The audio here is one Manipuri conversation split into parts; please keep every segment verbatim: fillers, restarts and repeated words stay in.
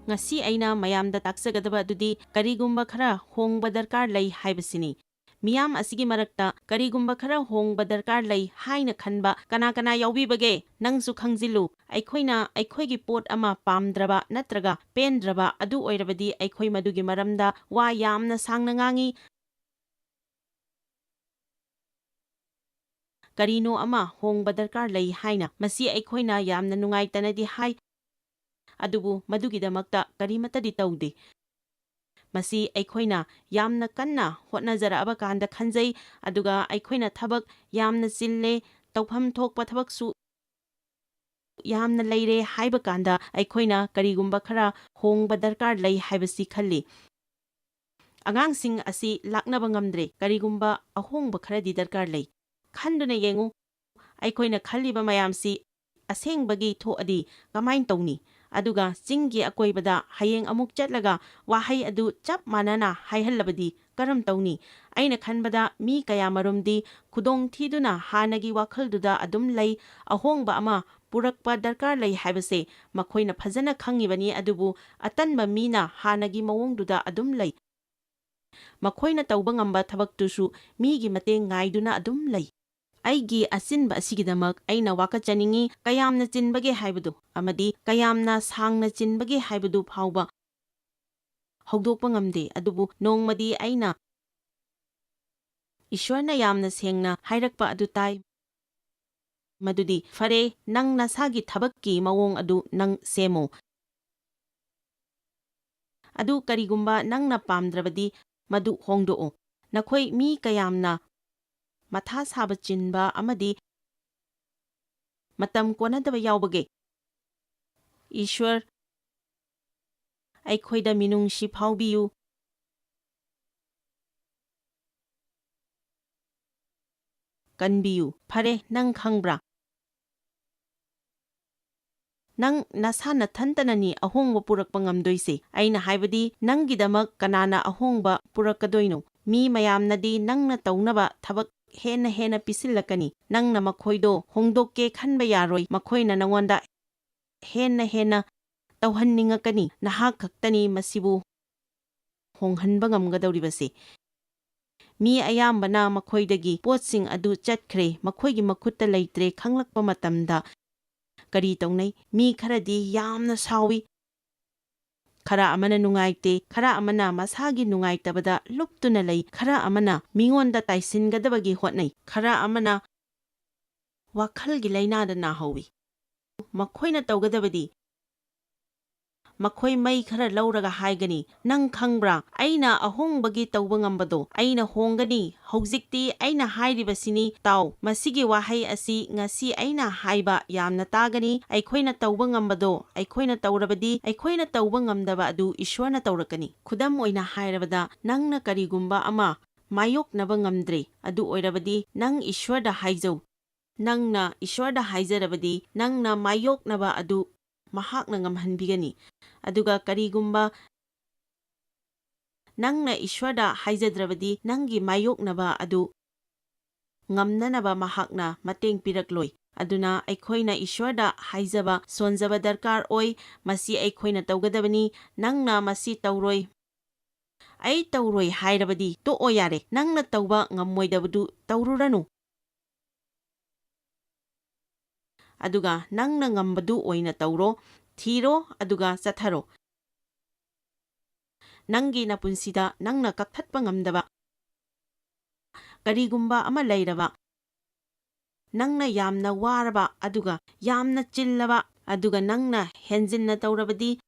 ꯉꯁꯤ ꯑꯩꯅ ꯃꯌꯥꯝꯗ ꯇꯥꯛꯆꯒꯗꯕ ꯑꯗꯨꯗꯤ ꯀꯔꯤꯒꯨꯝꯕ ꯈꯔ ꯍꯣꯡꯕ ꯗꯔꯀꯥꯔ ꯂꯩ ꯍꯥꯏꯕꯁꯤꯅꯤ꯫ ꯃꯤꯌꯥꯝ ꯑꯁꯤꯒꯤ ꯃꯔꯛꯇ ꯀꯔꯤꯒꯨꯝꯕ ꯈꯔ ꯍꯣꯡꯕ ꯗꯔꯀꯥꯔ ꯂꯩ ꯍꯥꯏꯅ ꯈꯟꯕ ꯀꯅꯥ ꯀꯅꯥ ꯌꯥꯎꯕꯤꯕꯒꯦ? ꯅꯪꯁꯨ ꯈꯪꯖꯤꯜꯂꯨ꯫ ꯑꯩꯈꯣꯏꯅ ꯑꯩꯈꯣꯏꯒꯤ ꯄꯣꯠ ꯑꯃ ꯄꯥꯝꯗ꯭ꯔꯕ ꯅꯠꯇ꯭ꯔꯒ ꯄꯦꯟꯗ꯭ꯔꯕ ꯑꯗꯨ ꯑꯣꯏꯔꯕꯗꯤ ꯑꯩꯈꯣꯏ ꯃꯗꯨꯒꯤ ꯃꯔꯝꯗ ꯋꯥ ꯌꯥꯝꯅ ꯁꯥꯡꯅ ꯉꯥꯡꯏ꯫ ꯀꯔꯤꯅꯣ ꯑꯃ ꯍꯣꯡꯕ ꯗꯔꯀꯥꯔ ꯂꯩ ꯍꯥꯏꯅ ꯃꯁꯤ ꯑꯩꯈꯣꯏꯅ ꯌꯥꯝꯅ ꯅꯨꯡꯉꯥꯏꯇꯅꯗꯤ ꯍꯥꯏ, ꯑꯗꯨꯕꯨ ꯃꯗꯨꯒꯤꯗꯃꯛꯇ ꯀꯔꯤꯃꯠꯇꯗꯤ ꯇꯧꯗꯦ꯫ ꯃꯁꯤ ꯑꯩꯈꯣꯏꯅ ꯌꯥꯝꯅ ꯀꯟꯅ ꯍꯣꯠꯅꯖꯔꯛꯑꯕ ꯀꯥꯟꯗ ꯈꯟꯖꯩ, ꯑꯗꯨꯒ ꯑꯩꯈꯣꯏꯅ ꯊꯕꯛ ꯌꯥꯝꯅ ꯆꯤꯜꯂꯦ, ꯇꯧꯐꯝ ꯊꯣꯛꯄ ꯊꯕꯛꯁꯨ ꯌꯥꯝꯅ ꯂꯩꯔꯦ ꯍꯥꯏꯕ ꯀꯥꯟꯗ ꯑꯩꯈꯣꯏꯅ ꯀꯔꯤꯒꯨꯝꯕ ꯈꯔ ꯍꯣꯡꯕ ꯗꯔꯀꯥꯔ ꯂꯩ ꯍꯥꯏꯕꯁꯤ ꯈꯜꯂꯤ꯫ ꯑꯉꯥꯡꯁꯤꯡ ꯑꯁꯤ ꯂꯥꯛꯅꯕ ꯉꯝꯗ꯭ꯔꯦ, ꯀꯔꯤꯒꯨꯝꯕ ꯑꯍꯣꯡꯕ ꯈꯔꯗꯤ ꯗꯔꯀꯥꯔ ꯂꯩ꯫ ꯈꯟꯗꯨꯅ ꯌꯦꯡꯉꯨ, ꯑꯩꯈꯣꯏꯅ ꯈꯜꯂꯤꯕ ꯃꯌꯥꯝꯁꯤ ꯑꯁꯦꯡꯕꯒꯤ ꯊꯣꯛꯑꯗꯤ ꯀꯃꯥꯏꯅ ꯇꯧꯅꯤ? ꯑꯗꯨꯒ ꯆꯤꯡꯒꯤ ꯑꯀꯣꯏꯕꯗ ꯍꯌꯦꯡ ꯑꯃꯨꯛ ꯆꯠꯂꯒ ꯋꯥꯍꯩ ꯑꯗꯨ ꯆꯞ ꯃꯥꯟꯅꯅ ꯍꯥꯏꯍꯜꯂꯕꯗꯤ ꯀꯔꯝ ꯇꯧꯅꯤ? ꯑꯩꯅ ꯈꯟꯕꯗ ꯃꯤ ꯀꯌꯥꯃꯔꯨꯝꯗꯤ ꯈꯨꯗꯣꯡ ꯊꯤꯗꯨꯅ ꯍꯥꯟꯅꯒꯤ ꯋꯥꯈꯜꯗꯨꯗ ꯑꯗꯨꯝ ꯂꯩ꯫ ꯑꯍꯣꯡꯕ ꯑꯃ ꯄꯨꯔꯛꯄ ꯗꯔꯀꯥꯔ ꯂꯩ ꯍꯥꯏꯕꯁꯦ ꯃꯈꯣꯏꯅ ꯐꯖꯅ ꯈꯪꯉꯤꯕꯅꯤ, ꯑꯗꯨꯕꯨ ꯑꯇꯟꯕ ꯃꯤꯅ ꯍꯥꯟꯅꯒꯤ ꯃꯑꯣꯡꯗꯨꯗ ꯑꯗꯨꯝ ꯂꯩ꯫ ꯃꯈꯣꯏꯅ ꯇꯧꯕ ꯉꯝꯕ ꯊꯕꯛꯇꯨꯁꯨ ꯃꯤꯒꯤ ꯃꯇꯦꯡ ꯉꯥꯏꯗꯨꯅ ꯑꯗꯨꯝ ꯂꯩ꯫ ꯑꯩꯒꯤ ꯑꯆꯤꯟꯕ ꯑꯁꯤꯒꯤꯗꯃꯛ ꯑꯩꯅ ꯋꯥꯀꯠꯆꯅꯤꯡꯏ꯫ ꯀꯌꯥꯝꯅ ꯆꯤꯟꯕꯒꯦ ꯍꯥꯏꯕꯗꯨ ꯑꯃꯗꯤ ꯀꯌꯥꯝꯅ ꯁꯥꯡꯅ ꯆꯤꯟꯕꯒꯦ ꯍꯥꯏꯕꯗꯨ ꯐꯥꯎꯕ ꯍꯧꯗꯣꯛꯄ ꯉꯝꯗꯦ, ꯑꯗꯨꯕꯨ ꯅꯣꯡꯃꯗꯤ ꯑꯩꯅ ꯏꯁ꯭ꯋꯔꯅ ꯌꯥꯝꯅ ꯁꯦꯡꯅ ꯍꯥꯏꯔꯛꯄ ꯑꯗꯨ ꯇꯥꯏ, ꯃꯗꯨꯗꯤ, "ꯐꯔꯦ, ꯅꯪ ꯅꯁꯥꯒꯤ ꯊꯕꯛꯀꯤ ꯃꯑꯣꯡ ꯑꯗꯨ ꯅꯪ ꯁꯦꯝꯃꯨ꯫ ꯑꯗꯨ ꯀꯔꯤꯒꯨꯝꯕ ꯅꯪꯅ ꯄꯥꯝꯗ꯭ꯔꯕꯗꯤ, ꯃꯗꯨ ꯍꯣꯡꯗꯣꯛꯎ꯫ ꯅꯈꯣꯏ ꯃꯤ ꯀꯌꯥꯝꯅ ꯃꯊꯥ ꯁꯥꯕ ꯆꯤꯟꯕ ꯑꯃꯗꯤ ꯃꯇꯝ ꯀꯣꯟꯅꯗꯕ ꯌꯥꯎꯕꯒꯦ? ꯏꯁ꯭ꯋꯔ ꯑꯩꯈꯣꯏꯗ ꯃꯤꯅꯨꯡꯁꯤ ꯐꯥꯎꯕꯤꯌꯨ, ꯀꯟꯕꯤꯌꯨ꯫ ꯐꯔꯦ, ꯅꯪ ꯈꯪꯕ꯭ꯔꯥ? ꯅꯪ ꯅꯁꯥ ꯅꯊꯟꯇꯅꯅꯤ ꯑꯍꯣꯡꯕ ꯄꯨꯔꯛꯄ ꯉꯝꯗꯣꯏꯁꯦ꯫ ꯑꯩꯅ ꯍꯥꯏꯕꯗꯤ, ꯅꯪꯒꯤꯗꯃꯛ ꯀꯅꯥꯅ ꯑꯍꯣꯡꯕ ꯄꯨꯔꯛꯀꯗꯣꯏꯅꯣ? ꯃꯤ ꯃꯌꯥꯝꯅꯗꯤ ꯅꯪꯅ ꯇꯧꯅꯕ ꯊꯕꯛ ꯍꯦꯟꯅ ꯍꯦꯟꯅ ꯄꯤꯁꯤꯜꯂꯛꯀꯅꯤ꯫ ꯅꯪꯅ ꯃꯈꯣꯏꯗꯣ ꯍꯣꯡꯗꯣꯛꯀꯦ ꯈꯟꯕ ꯌꯥꯔꯣꯏ꯫ ꯃꯈꯣꯏꯅ ꯅꯉꯣꯟꯗ ꯍꯦꯟꯅ ꯍꯦꯟꯅ ꯇꯧꯍꯟꯅꯤꯡꯉꯛꯀꯅꯤ꯫ ꯅꯍꯥꯛ ꯈꯛꯇꯅꯤ ꯃꯁꯤꯕꯨ ꯍꯣꯡꯍꯟꯕ ꯉꯝꯒꯗꯧꯔꯤꯕꯁꯤ꯫ ꯃꯤ ꯑꯌꯥꯝꯕꯅ ꯃꯈꯣꯏꯗꯒꯤ ꯄꯣꯠꯁꯤꯡ ꯑꯗꯨ ꯆꯠꯈ꯭ꯔꯦ, ꯃꯈꯣꯏꯒꯤ ꯃꯈꯨꯠꯇ ꯂꯩꯇ꯭ꯔꯦ ꯈꯪꯂꯛꯄ ꯃꯇꯝꯗ ꯀꯔꯤ ꯇꯧꯅꯩ? ꯃꯤ ꯈꯔꯗꯤ ꯌꯥꯝꯅ ꯁꯥꯎꯏ, ꯈꯔ ꯑꯃꯅ ꯅꯨꯡꯉꯥꯏꯇꯦ, ꯈꯔ ꯑꯃꯅ ꯃꯁꯥꯒꯤ ꯅꯨꯡꯉꯥꯏꯇꯕꯗ ꯂꯨꯞꯇꯨꯅ ꯂꯩ, ꯈꯔ ꯑꯃꯅ ꯃꯤꯉꯣꯟꯗ ꯇꯥꯏꯁꯤꯟꯒꯗꯕꯒꯤ ꯍꯣꯠꯅꯩ, ꯈꯔ ꯑꯃꯅ ꯋꯥꯈꯜꯒꯤ ꯂꯥꯏꯅꯥꯗ ꯅꯥꯍꯧꯏ꯫ ꯃꯈꯣꯏꯅ ꯇꯧꯒꯗꯕꯗꯤ, ꯃꯈꯣꯏ ꯃꯩ ꯈꯔ ꯂꯧꯔꯒ ꯍꯥꯏꯒꯅꯤ, "ꯅꯪ ꯈꯪꯕ꯭ꯔꯥ, ꯑꯩꯅ ꯑꯍꯣꯡꯕꯒꯤ ꯇꯧꯕ ꯉꯝꯕꯗꯣ? ꯑꯩꯅ ꯍꯣꯡꯒꯅꯤ꯫ ꯍꯧꯖꯤꯛꯇꯤ ꯑꯩꯅ ꯍꯥꯏꯔꯤꯕꯁꯤꯅꯤ, ꯇꯥꯎ꯫" ꯃꯁꯤꯒꯤ ꯋꯥꯍꯩ ꯑꯁꯤ ꯉꯁꯤ ꯑꯩꯅ ꯍꯥꯏꯕ ꯌꯥꯝꯅ ꯇꯥꯒꯅꯤ꯫ ꯑꯩꯈꯣꯏꯅ ꯇꯧꯕ ꯉꯝꯕꯗꯣ ꯑꯩꯈꯣꯏꯅ ꯇꯧꯔꯕꯗꯤ, ꯑꯩꯈꯣꯏꯅ ꯇꯧꯕ ꯉꯝꯗꯕ ꯑꯗꯨ ꯏꯁ꯭ꯋꯔꯅ ꯇꯧꯔꯛꯀꯅꯤ꯫ ꯈꯨꯗꯝ ꯑꯣꯏꯅ ꯍꯥꯏꯔꯕꯗ, ꯅꯪꯅ ꯀꯔꯤꯒꯨꯝꯕ ꯑꯃ ꯃꯥꯌꯣꯛꯅꯕ ꯉꯝꯗ꯭ꯔꯦ, ꯑꯗꯨ ꯑꯣꯏꯔꯕꯗꯤ ꯅꯪ ꯏꯁ꯭ꯋꯔꯗ ꯍꯥꯏꯖꯧ꯫ ꯅꯪꯅ ꯏꯁ꯭ꯋꯔꯗ ꯍꯥꯏꯖꯔꯕꯗꯤ, ꯅꯪꯅ ꯃꯥꯌꯣꯛꯅꯕ ꯑꯗꯨ ꯃꯍꯥꯛꯅ ꯉꯝꯍꯟꯕꯤꯒꯅꯤ꯫ ꯑꯗꯨꯒ ꯀꯔꯤꯒꯨꯝꯕ ꯅꯪꯅ ꯏꯁ꯭ꯋꯔꯗ ꯍꯥꯏꯖꯗ꯭ꯔꯕꯗꯤ, ꯅꯪꯒꯤ ꯃꯥꯌꯣꯛꯅꯕ ꯑꯗꯨ ꯉꯝꯅꯅꯕ ꯃꯍꯥꯛꯅ ꯃꯇꯦꯡ ꯄꯤꯔꯛꯂꯣꯏ꯫ ꯑꯗꯨꯅ ꯑꯩꯈꯣꯏꯅ ꯏꯁ꯭ꯋꯔꯗ ꯍꯥꯏꯖꯕ, ꯁꯣꯟꯖꯕ ꯗꯔꯀꯥꯔ ꯑꯣꯏ꯫ ꯃꯁꯤ ꯑꯩꯈꯣꯏꯅ ꯇꯧꯒꯗꯕꯅꯤ꯫ ꯅꯪꯅ ꯃꯁꯤ ꯇꯧꯔꯣꯏ, "ꯑꯩ ꯇꯧꯔꯣꯏ" ꯍꯥꯏꯔꯕꯗꯤ ꯇꯣꯛꯑꯣ ꯌꯥꯔꯦ꯫ ꯅꯪꯅ ꯇꯧꯕ ꯉꯝꯃꯣꯏꯗꯕꯗꯨ ꯇꯧꯔꯨꯔꯅꯨ꯫ ꯑꯗꯨꯒ ꯅꯪꯅ ꯉꯝꯕꯗꯨ ꯑꯣꯏꯅ ꯇꯧꯔꯣ, ꯊꯤꯔꯣ, ꯑꯗꯨꯒ ꯆꯠꯊꯔꯣ꯫ ꯅꯪꯒꯤ ꯅꯄꯨꯟꯁꯤꯗ ꯅꯪꯅ ꯀꯛꯊꯠꯄ ꯉꯝꯗꯕ ꯀꯔꯤꯒꯨꯝꯕ ꯑꯃ ꯂꯩꯔꯕ, ꯅꯪꯅ ꯌꯥꯝꯅ ꯋꯥꯔꯕ ꯑꯗꯨꯒ ꯌꯥꯝꯅ ꯆꯤꯜꯂꯕ, ꯑꯗꯨꯒ ꯅꯪꯅ ꯍꯦꯟꯖꯤꯟꯅ ꯇꯧꯔꯕꯗꯤ,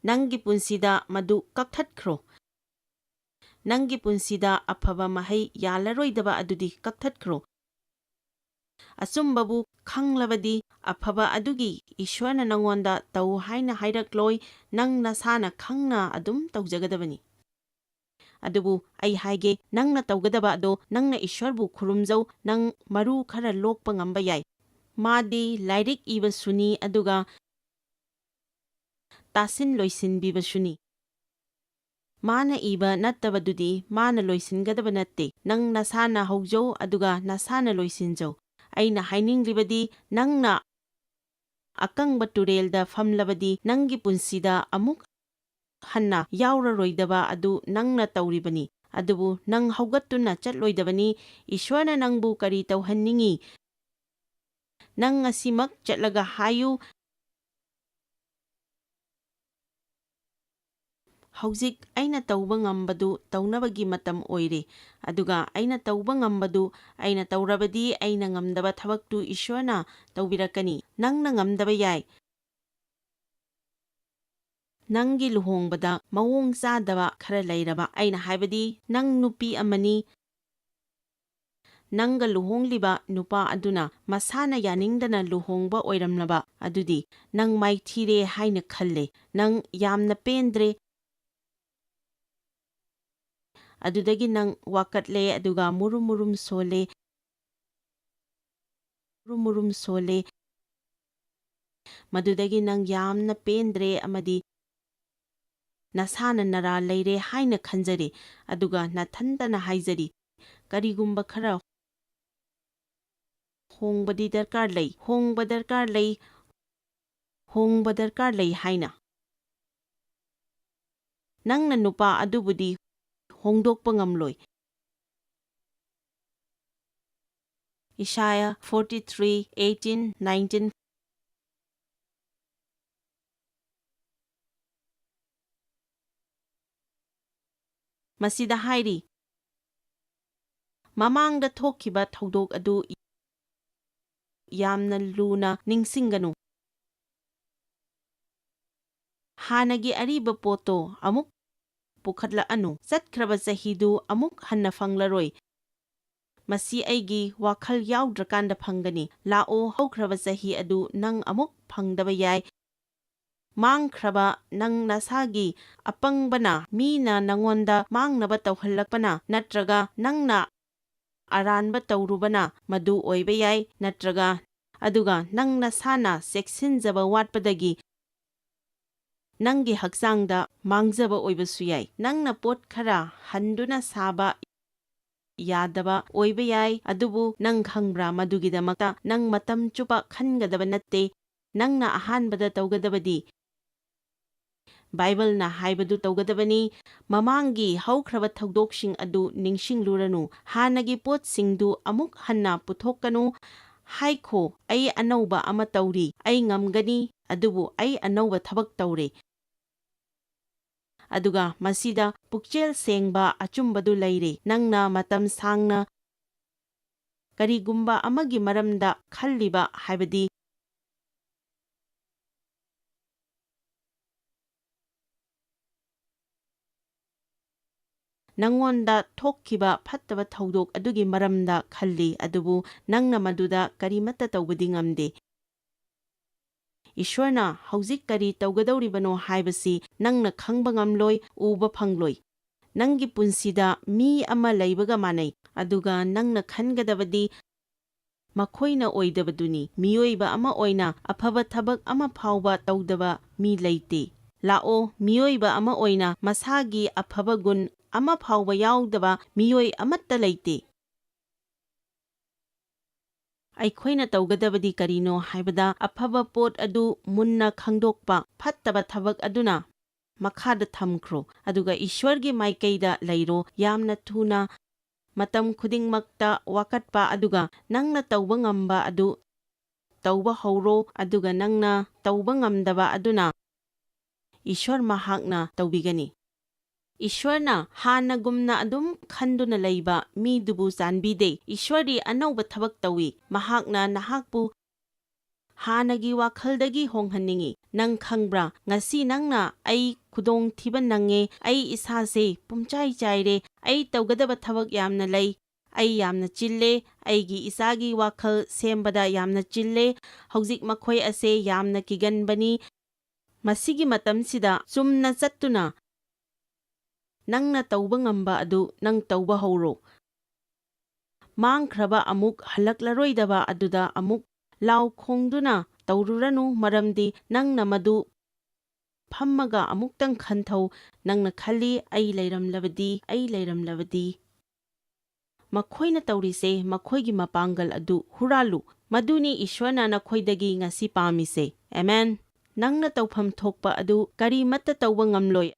ꯅꯪꯒꯤ ꯄꯨꯟꯁꯤꯗ ꯃꯗꯨ ꯀꯛꯊꯠꯈ꯭ꯔꯣ꯫ ꯅꯪꯒꯤ ꯄꯨꯟꯁꯤꯗ ꯑꯐꯕ ꯃꯍꯩ ꯌꯥꯜꯂꯔꯣꯏꯗꯕ ꯑꯗꯨꯗꯤ ꯀꯛꯊꯠꯈ꯭ꯔꯣ꯫ ꯑꯆꯨꯝꯕꯕꯨ ꯈꯪꯂꯕꯗꯤ, ꯑꯐꯕ ꯑꯗꯨꯒꯤ ꯏꯁ꯭ꯋꯔꯅ ꯅꯉꯣꯟꯗ ꯇꯧ ꯍꯥꯏꯅ ꯍꯥꯏꯔꯛꯂꯣꯏ, ꯅꯪ ꯅꯁꯥꯅ ꯈꯪꯅ ꯑꯗꯨꯝ ꯇꯧꯖꯒꯗꯕꯅꯤ꯫ ꯑꯗꯨꯕꯨ ꯑꯩ ꯍꯥꯏꯒꯦ, ꯅꯪꯅ ꯇꯧꯒꯗꯕ ꯑꯗꯣ, ꯅꯪꯅ ꯏꯁ꯭ꯋꯔꯕꯨ ꯈꯨꯔꯨꯝꯖꯧ, ꯅꯪ ꯃꯔꯨ ꯈꯔ ꯂꯣꯛꯄ ꯉꯝꯕ ꯌꯥꯏ꯫ ꯃꯥꯗꯤ ꯂꯥꯏꯔꯤꯛ ꯏꯕꯁꯨꯅꯤ, ꯑꯗꯨꯒ ꯇꯥꯁꯤꯟ ꯂꯣꯏꯁꯤꯟꯕꯤꯕꯁꯨꯅꯤ꯫ ꯃꯥꯅ ꯏꯕ ꯅꯠꯇꯕꯗꯨꯗꯤ ꯃꯥꯅ ꯂꯣꯏꯁꯤꯟꯒꯗꯕ ꯅꯠꯇꯦ꯫ ꯅꯪ ꯅꯁꯥꯅ ꯍꯧꯖꯧ, ꯑꯗꯨꯒ ꯅꯁꯥꯅ ꯂꯣꯏꯁꯤꯟꯖꯧ꯫ ꯑꯩꯅ ꯍꯥꯏꯅꯤꯡꯂꯤꯕꯗꯤ, ꯅꯪꯅ ꯑꯀꯪꯕ ꯇꯨꯔꯦꯜꯗ ꯐꯝꯂꯕꯗꯤ, ꯅꯪꯒꯤ ꯄꯨꯟꯁꯤꯗ ꯑꯃꯨꯛ ꯍꯟꯅ ꯌꯥꯎꯔꯔꯣꯏꯗꯕ ꯑꯗꯨ ꯅꯪꯅ ꯇꯧꯔꯤꯕꯅꯤ꯫ ꯑꯗꯨꯕꯨ ꯅꯪ ꯍꯧꯒꯠꯇꯨꯅ ꯆꯠꯂꯣꯏꯗꯕꯅꯤ꯫ ꯏꯁ꯭ꯋꯔꯅ ꯅꯪꯕꯨ ꯀꯔꯤ ꯇꯧꯍꯟꯅꯤꯡꯏ? ꯅꯪ ꯉꯁꯤꯃꯛ ꯆꯠꯂꯒ ꯍꯥꯏꯌꯨ, "ꯍꯧꯖꯤꯛ ꯑꯩꯅ ꯇꯧꯕ ꯉꯝꯕꯗꯨ ꯇꯧꯅꯕꯒꯤ ꯃꯇꯝ ꯑꯣꯏꯔꯦ, ꯑꯗꯨꯒ ꯑꯩꯅ ꯇꯧꯕ ꯉꯝꯕꯗꯨ ꯑꯩꯅ ꯇꯧꯔꯕꯗꯤ, ꯑꯩꯅ ꯉꯝꯗꯕ ꯊꯕꯛꯇꯨ ꯏꯁ꯭ꯋꯔꯅ ꯇꯧꯕꯤꯔꯛꯀꯅꯤ꯫ ꯅꯪꯅ ꯉꯝꯗꯕ ꯌꯥꯏ꯫ ꯅꯪꯒꯤ ꯂꯨꯍꯣꯡꯕꯗ ꯃꯑꯣꯡ ꯆꯥꯗꯕ ꯈꯔ ꯂꯩꯔꯕ, ꯑꯩꯅ ꯍꯥꯏꯕꯗꯤ, ꯅꯪ ꯅꯨꯄꯤ ꯑꯃꯅꯤ, ꯅꯪꯒ ꯂꯨꯍꯣꯡꯂꯤꯕ ꯅꯨꯄꯥ ꯑꯗꯨꯅ ꯃꯁꯥꯅ ꯌꯥꯅꯤꯡꯗꯅ ꯂꯨꯍꯣꯡꯕ ꯑꯣꯏꯔꯝꯂꯕ, ꯑꯗꯨꯗꯤ ꯅꯪ ꯃꯥꯏꯊꯤꯔꯦ ꯍꯥꯏꯅ ꯈꯜꯂꯦ꯫ ꯅꯪ ꯌꯥꯝꯅ ꯄꯦꯟꯗ꯭ꯔꯦ꯫ ꯑꯗꯨꯗꯒꯤ ꯅꯪ ꯋꯥꯀꯠꯂꯦ, ꯑꯗꯨꯒ ꯃꯨꯔꯨꯝ ꯃꯨꯔꯨꯝ ꯁꯣꯜꯂꯦ, ꯃꯨꯔꯨꯝ ꯃꯨꯔꯨꯝ ꯁꯣꯜꯂꯦ꯫ ꯃꯗꯨꯗꯒꯤ ꯅꯪ ꯌꯥꯝꯅ ꯄꯦꯟꯗ꯭ꯔꯦ ꯑꯃꯗꯤ ꯅꯁꯥꯅ ꯅꯔꯥ ꯂꯩꯔꯦ ꯍꯥꯏꯅ ꯈꯟꯖꯔꯦ, ꯑꯗꯨꯒ ꯅꯊꯟꯇꯅ ꯍꯥꯏꯖꯔꯤ, "ꯀꯔꯤꯒꯨꯝꯕ ꯈꯔ ꯍꯣꯡꯕꯗꯤ ꯗꯔꯀꯥꯔ ꯂꯩ, ꯍꯣꯡꯕ ꯗꯔꯀꯥꯔ ꯂꯩ, ꯍꯣꯡꯕ ꯗꯔꯀꯥꯔ ꯂꯩ" ꯍꯥꯏꯅ꯫ ꯅꯪꯅ ꯅꯨꯄꯥ ꯑꯗꯨꯕꯨꯗꯤ ꯍꯣꯡꯗꯣꯛꯄ ꯉꯝꯂꯣꯏ꯫ Isaiah forty-three, eighteen, nineteen꯫ ꯃꯁꯤꯗ ꯍꯥꯏꯔꯤ, ꯃꯃꯥꯡꯗ ꯊꯣꯛꯈꯤꯕ ꯊꯧꯗꯣꯛ ꯑꯗꯨ ꯌꯥꯝꯅ ꯂꯨꯅ ꯅꯤꯡꯁꯤꯡꯒꯅꯨ꯫ ꯍꯥꯟꯅꯒꯤ ꯑꯔꯤꯕ ꯄꯣꯠꯇꯣ ꯑꯃꯨꯛ ꯄꯨꯈꯠꯂꯛꯑꯅꯨ꯫ ꯆꯠꯈ꯭ꯔꯕ ꯆꯍꯤꯗꯨ ꯑꯃꯨꯛ ꯍꯟꯅ ꯐꯪꯂꯔꯣꯏ꯫ ꯃꯁꯤ ꯑꯩꯒꯤ ꯋꯥꯈꯜ ꯌꯥꯎꯗ꯭ꯔꯀꯥꯟꯗ ꯐꯪꯒꯅꯤ꯫ ꯂꯥꯛꯑꯣ, ꯍꯧꯈ꯭ꯔꯕ ꯆꯍꯤ ꯑꯗꯨ ꯅꯪ ꯑꯃꯨꯛ ꯐꯪꯗꯕ ꯌꯥꯏ꯫ ꯃꯥꯡꯈ꯭ꯔꯕ ꯅꯪ ꯅꯁꯥꯒꯤ ꯑꯄꯪꯕꯅ ꯃꯤꯅ ꯅꯉꯣꯟꯗ ꯃꯥꯡꯅꯕ ꯇꯧꯍꯜꯂꯛꯄꯅ, ꯅꯠꯇ꯭ꯔꯒ ꯅꯪꯅ ꯑꯔꯥꯟꯕ ꯇꯧꯔꯨꯕꯅ ꯃꯗꯨ ꯑꯣꯏꯕ ꯌꯥꯏ, ꯅꯠꯇ꯭ꯔꯒ, ꯑꯗꯨꯒ ꯅꯪ ꯅꯁꯥꯅ ꯆꯦꯛꯁꯤꯟꯖꯕ ꯋꯥꯠꯄꯗꯒꯤ ꯅꯪꯒꯤ ꯍꯛꯆꯥꯡꯗ ꯃꯥꯡꯖꯕ ꯑꯣꯏꯕꯁꯨ ꯌꯥꯏ꯫ ꯅꯪꯅ ꯄꯣꯠ ꯈꯔ ꯍꯟꯗꯨꯅ ꯁꯥꯕ ꯌꯥꯗꯕ ꯑꯣꯏꯕ ꯌꯥꯏ, ꯑꯗꯨꯕꯨ ꯅꯪ ꯈꯪꯕ꯭ꯔꯥ, ꯃꯗꯨꯒꯤꯗꯃꯛꯇ ꯅꯪ ꯃꯇꯝ ꯆꯨꯞꯄ ꯈꯟꯒꯗꯕ ꯅꯠꯇꯦ꯫ ꯅꯪꯅ ꯑꯍꯥꯟꯕꯗ ꯇꯧꯒꯗꯕꯗꯤ ꯕꯥꯏꯕꯜꯅ ꯍꯥꯏꯕꯗꯨ ꯇꯧꯒꯗꯕꯅꯤ꯫ ꯃꯃꯥꯡꯒꯤ ꯍꯧꯈ꯭ꯔꯕ ꯊꯧꯗꯣꯛꯁꯤꯡ ꯑꯗꯨ ꯅꯤꯡꯁꯤꯡꯂꯨꯔꯅꯨ꯫ ꯍꯥꯟꯅꯒꯤ ꯄꯣꯠꯁꯤꯡꯗꯨ ꯑꯃꯨꯛ ꯍꯟꯅ ꯄꯨꯊꯣꯛꯀꯅꯨ꯫ ꯍꯥꯏꯈꯣ, "ꯑꯩ ꯑꯅꯧꯕ ꯑꯃ ꯇꯧꯔꯤ꯫ ꯑꯩ ꯉꯝꯒꯅꯤ, ꯑꯗꯨꯕꯨ ꯑꯩ ꯑꯅꯧꯕ ꯊꯕꯛ ꯇꯧꯔꯦ꯫" ꯑꯗꯨꯒ ꯃꯁꯤꯗ ꯄꯨꯛꯆꯦꯜ ꯁꯦꯡꯕ ꯑꯆꯨꯝꯕꯗꯨ ꯂꯩꯔꯦ꯫ ꯅꯪꯅ ꯃꯇꯝ ꯁꯥꯡꯅ ꯀꯔꯤꯒꯨꯝꯕ ꯑꯃꯒꯤ ꯃꯔꯝꯗ ꯈꯜꯂꯤꯕ, ꯍꯥꯏꯕꯗꯤ ꯅꯉꯣꯟꯗ ꯊꯣꯛꯈꯤꯕ ꯐꯠꯇꯕ ꯊꯧꯗꯣꯛ ꯑꯗꯨꯒꯤ ꯃꯔꯝꯗ ꯈꯜꯂꯤ, ꯑꯗꯨꯕꯨ ꯅꯪꯅ ꯃꯗꯨꯗ ꯀꯔꯤꯃꯠꯇ ꯇꯧꯕꯗꯤ ꯉꯝꯗꯦ꯫ ꯏꯁ꯭ꯋꯔꯅ ꯍꯧꯖꯤꯛ ꯀꯔꯤ ꯇꯧꯒꯗꯧꯔꯤꯕꯅꯣ ꯍꯥꯏꯕꯁꯤ ꯅꯪꯅ ꯈꯪꯕ ꯉꯝꯂꯣꯏ, ꯎꯕ ꯐꯪꯂꯣꯏ꯫ ꯅꯪꯒꯤ ꯄꯨꯟꯁꯤꯗ ꯃꯤ ꯑꯃ ꯂꯩꯕꯒ ꯃꯥꯟꯅꯩ, ꯑꯗꯨꯒ ꯅꯪꯅ ꯈꯟꯒꯗꯕꯗꯤ ꯃꯈꯣꯏꯅ ꯑꯣꯏꯗꯕꯗꯨꯅꯤ꯫ ꯃꯤꯑꯣꯏꯕ ꯑꯃ ꯑꯣꯏꯅ ꯑꯐꯕ ꯊꯕꯛ ꯑꯃ ꯐꯥꯎꯕ ꯇꯧꯗꯕ ꯃꯤ ꯂꯩꯇꯦ꯫ ꯂꯥꯛꯑꯣ, ꯃꯤꯑꯣꯏꯕ ꯑꯃ ꯑꯣꯏꯅ ꯃꯁꯥꯒꯤ ꯑꯐꯕ ꯒꯨꯟ ꯑꯃ ꯐꯥꯎꯕ ꯌꯥꯎꯗꯕ ꯃꯤꯑꯣꯏ ꯑꯃꯠꯇ ꯂꯩꯇꯦ꯫ ꯑꯩꯈꯣꯏꯅ ꯇꯧꯒꯗꯕꯗꯤ ꯀꯔꯤꯅꯣ ꯍꯥꯏꯕꯗ, ꯑꯐꯕ ꯄꯣꯠ ꯑꯗꯨ ꯃꯨꯟꯅ ꯈꯪꯗꯣꯛꯄ, ꯐꯠꯇꯕ ꯊꯕꯛ ꯑꯗꯨꯅ ꯃꯈꯥꯗ ꯊꯝꯈ꯭ꯔꯣ, ꯑꯗꯨꯒ ꯏꯁ꯭ꯋꯔꯒꯤ ꯃꯥꯏꯀꯩꯗ ꯂꯩꯔꯣ꯫ ꯌꯥꯝꯅ ꯊꯨꯅ, ꯃꯇꯝ ꯈꯨꯗꯤꯡꯃꯛꯇ ꯋꯥꯀꯠꯄ, ꯑꯗꯨꯒ ꯅꯪꯅ ꯇꯧꯕ ꯉꯝꯕ ꯑꯗꯨ ꯇꯧꯕ ꯍꯧꯔꯣ, ꯑꯗꯨꯒ ꯅꯪꯅ ꯇꯧꯕ ꯉꯝꯗꯕ ꯑꯗꯨꯅ ꯏꯁ꯭ꯋꯔ ꯃꯍꯥꯛꯅ ꯇꯧꯕꯤꯒꯅꯤ꯫ ꯏꯁ꯭ꯋꯔꯅ ꯍꯥꯟꯅꯒꯨꯝꯅ ꯑꯗꯨꯝ ꯈꯟꯗꯨꯅ ꯂꯩꯕ ꯃꯤꯗꯨꯕꯨ ꯆꯥꯟꯕꯤꯗꯦ꯫ ꯏꯁ꯭ꯋꯔꯗꯤ ꯑꯅꯧꯕ ꯊꯕꯛ ꯇꯧꯏ꯫ ꯃꯍꯥꯛꯅ ꯅꯍꯥꯛꯄꯨ ꯍꯥꯟꯅꯒꯤ ꯋꯥꯈꯜꯗꯒꯤ ꯍꯣꯡꯍꯟꯅꯤꯡꯏ꯫ ꯅꯪ ꯈꯪꯕ꯭ꯔꯥ? ꯉꯁꯤ ꯅꯪꯅ "ꯑꯩ ꯈꯨꯗꯣꯡꯊꯤꯕ ꯅꯪꯉꯦ, ꯑꯩ ꯏꯁꯥꯁꯦ ꯄꯨꯝꯆꯥꯏ ꯆꯥꯏꯔꯦ, ꯑꯩ ꯇꯧꯒꯗꯕ ꯊꯕꯛ ꯌꯥꯝꯅ ꯂꯩ, ꯑꯩ ꯌꯥꯝꯅ ꯆꯤꯜꯂꯦ, ꯑꯩꯒꯤ ꯏꯆꯥꯒꯤ ꯋꯥꯈꯜ ꯁꯦꯝꯕꯗ ꯌꯥꯝꯅ ꯆꯤꯜꯂꯦ, ꯍꯧꯖꯤꯛ ꯃꯈꯣꯏ ꯑꯁꯦ ꯌꯥꯝꯅ ꯀꯤꯒꯟꯕꯅꯤ"꯫ ꯃꯁꯤꯒꯤ ꯃꯇꯝꯁꯤꯗ ꯆꯨꯝꯅ ꯆꯠꯇꯨꯅ ꯅꯪꯅ ꯇꯧꯕ ꯉꯝꯕ ꯑꯗꯨ ꯅꯪ ꯇꯧꯕ ꯍꯧꯔꯣ꯫ ꯃꯥꯡꯈ꯭ꯔꯕ ꯑꯃꯨꯛ ꯍꯜꯂꯛꯂꯔꯣꯏꯗꯕ ꯑꯗꯨꯗ ꯑꯃꯨꯛ ꯂꯥꯎ ꯈꯣꯡꯗꯨꯅ ꯇꯧꯔꯨꯔꯅꯨ, ꯃꯔꯝꯗꯤ ꯅꯪꯅ ꯃꯗꯨ ꯐꯝꯃꯒ ꯑꯃꯨꯛꯇꯪ ꯈꯟꯊꯧ꯫ ꯅꯪꯅ ꯈꯜꯂꯤ, "ꯑꯩ ꯂꯩꯔꯝꯂꯕꯗꯤ, ꯑꯩ ꯂꯩꯔꯝꯂꯕꯗꯤ"꯫ ꯃꯈꯣꯏꯅ ꯇꯧꯔꯤꯁꯦ ꯃꯈꯣꯏꯒꯤ ꯃꯄꯥꯡꯒꯜ ꯑꯗꯨ ꯍꯨꯔꯥꯜꯂꯨ꯫ ꯃꯗꯨꯅꯤ ꯏꯁ꯭ꯋꯔꯅ ꯅꯈꯣꯏꯗꯒꯤ ꯉꯁꯤ ꯄꯥꯝꯃꯤꯁꯦ꯫ ꯑꯦꯃꯦꯟ꯫ ꯅꯪꯅ ꯇꯧꯐꯝ ꯊꯣꯛꯄ ꯑꯗꯨ ꯀꯔꯤꯃꯠꯇ ꯇꯧꯕ ꯉꯝꯂꯣꯏ,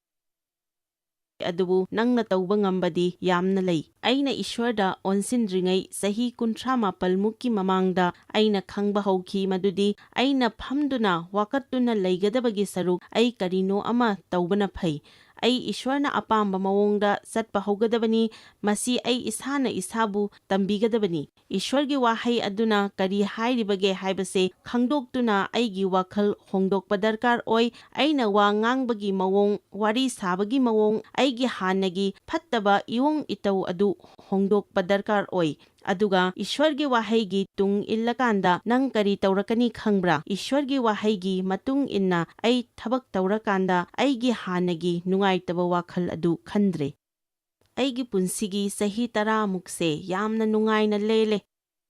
ꯑꯗꯨꯕꯨ ꯅꯪꯅ ꯇꯧꯕ ꯉꯝꯕꯗꯤ ꯌꯥꯝꯅ ꯂꯩ꯫ ꯑꯩꯅ ꯏꯁ꯭ꯋꯔꯗ ꯑꯣꯟꯁꯤꯟꯗ꯭ꯔꯤꯉꯩ ꯆꯍꯤ ꯀꯨꯟꯊ꯭ꯔꯥ ꯃꯥꯄꯜ ꯃꯨꯛꯀꯤ ꯃꯃꯥꯡꯗ ꯑꯩꯅ ꯈꯪꯕ ꯍꯧꯈꯤ ꯃꯗꯨꯗꯤ ꯑꯩꯅ ꯐꯝꯗꯨꯅ ꯋꯥꯀꯠꯇꯨꯅ ꯂꯩꯒꯗꯕꯒꯤ ꯁꯔꯨꯛ ꯑꯩ ꯀꯔꯤꯅꯣ ꯑꯃ ꯇꯧꯕꯅ ꯐꯩ꯫ ꯑꯩ ꯏꯁ꯭ꯋꯔꯅ ꯑꯄꯥꯝꯕ ꯃꯑꯣꯡꯗ ꯆꯠꯄ ꯍꯧꯒꯗꯕꯅꯤ꯫ ꯃꯁꯤ ꯑꯩ ꯏꯁꯥꯅ ꯏꯁꯥꯕꯨ ꯇꯝꯕꯤꯒꯗꯕꯅꯤ꯫ ꯏꯁ꯭ꯋꯔꯒꯤ ꯋꯥꯍꯩ ꯑꯗꯨꯅ ꯀꯔꯤ ꯍꯥꯏꯔꯤꯕꯒꯦ ꯍꯥꯏꯕꯁꯦ ꯈꯪꯗꯣꯛꯇꯨꯅ ꯑꯩꯒꯤ ꯋꯥꯈꯜ ꯍꯣꯡꯗꯣꯛꯄ ꯗꯔꯀꯥꯔ ꯑꯣꯏ꯫ ꯑꯩꯅ ꯋꯥ ꯉꯥꯡꯕꯒꯤ ꯃꯑꯣꯡ, ꯋꯥꯔꯤ ꯁꯥꯕꯒꯤ ꯃꯑꯣꯡ, ꯑꯩꯒꯤ ꯍꯥꯟꯅꯒꯤ ꯐꯠꯇꯕ ꯏꯑꯣꯡ ꯏꯇꯧ ꯑꯗꯨ ꯍꯣꯡꯗꯣꯛꯄ ꯗꯔꯀꯥꯔ ꯑꯣꯏ꯫ ꯑꯗꯨꯒ ꯏꯁ꯭ꯋꯔꯒꯤ ꯋꯥꯍꯩꯒꯤ ꯇꯨꯡ ꯏꯜꯂꯀꯥꯟꯗ ꯅꯪ ꯀꯔꯤ ꯇꯧꯔꯛꯀꯅꯤ ꯈꯪꯕ꯭ꯔꯥ? ꯏꯁ꯭ꯋꯔꯒꯤ ꯋꯥꯍꯩꯒꯤ ꯃꯇꯨꯡ ꯏꯟꯅ ꯑꯩ ꯊꯕꯛ ꯇꯧꯔꯀꯥꯟꯗ ꯑꯩꯒꯤ ꯍꯥꯟꯅꯒꯤ ꯅꯨꯡꯉꯥꯏꯇꯕ ꯋꯥꯈꯜ ꯑꯗꯨ ꯈꯟꯗ꯭ꯔꯦ꯫ ꯑꯩꯒꯤ ꯄꯨꯟꯁꯤꯒꯤ ꯆꯍꯤ ꯇꯔꯥꯃꯨꯛꯁꯦ ꯌꯥꯝꯅ ꯅꯨꯡꯉꯥꯏꯅ ꯂꯦꯜꯂꯦ꯫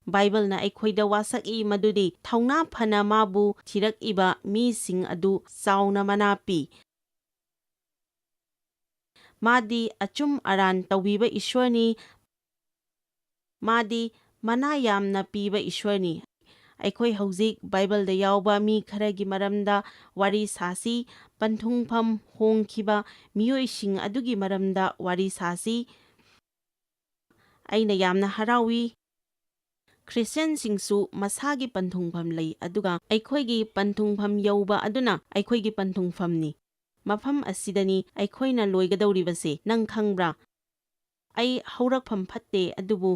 ꯕꯥꯏꯕꯜꯅ ꯑꯩꯈꯣꯏꯗ ꯋꯥꯁꯛꯏ ꯃꯗꯨꯗꯤ ꯊꯧꯅꯥ ꯐꯅ ꯃꯥꯕꯨ ꯊꯤꯔꯛꯏꯕ ꯃꯤꯁꯤꯡ ꯑꯗꯨ ꯆꯥꯎꯅ ꯃꯅꯥ ꯄꯤ꯫ ꯃꯥꯗꯤ ꯑꯆꯨꯝ ꯑꯔꯥꯟ ꯇꯧꯕꯤꯕ ꯏꯁ꯭ꯋꯔꯅꯤ꯫ ꯃꯥꯗꯤ ꯃꯅꯥ ꯌꯥꯝꯅ ꯄꯤꯕ ꯏꯁ꯭ꯋꯔꯅꯤ꯫ ꯑꯩꯈꯣꯏ ꯍꯧꯖꯤꯛ ꯕꯥꯏꯕꯜꯗ ꯌꯥꯎꯕ ꯃꯤ ꯈꯔꯒꯤ ꯃꯔꯝꯗ ꯋꯥꯔꯤ ꯁꯥꯁꯤ, ꯄꯟꯊꯨꯡꯐꯝ ꯍꯣꯡꯈꯤꯕ ꯃꯤꯑꯣꯏꯁꯤꯡ ꯑꯗꯨꯒꯤ ꯃꯔꯝꯗ ꯋꯥꯔꯤ ꯁꯥꯁꯤ꯫ ꯑꯩꯅ ꯌꯥꯝꯅ ꯍꯔꯥꯎꯏ꯫ ꯈ꯭ꯔꯤꯁꯇꯤꯌꯥꯟꯁꯤꯡꯁꯨ ꯃꯁꯥꯒꯤ ꯄꯟꯊꯨꯡꯐꯝ ꯂꯩ, ꯑꯗꯨꯒ ꯑꯩꯈꯣꯏꯒꯤ ꯄꯟꯊꯨꯡꯐꯝ ꯌꯧꯕ ꯑꯗꯨꯅ ꯑꯩꯈꯣꯏꯒꯤ ꯄꯟꯊꯨꯡꯐꯝꯅꯤ꯫ ꯃꯐꯝ ꯑꯁꯤꯗꯅꯤ ꯑꯩꯈꯣꯏꯅ ꯂꯣꯏꯒꯗꯧꯔꯤꯕꯁꯦ, ꯅꯪ ꯈꯪꯕ꯭ꯔꯥ? ꯑꯩ ꯍꯧꯔꯛꯐꯝ ꯐꯠꯇꯦ, ꯑꯗꯨꯕꯨ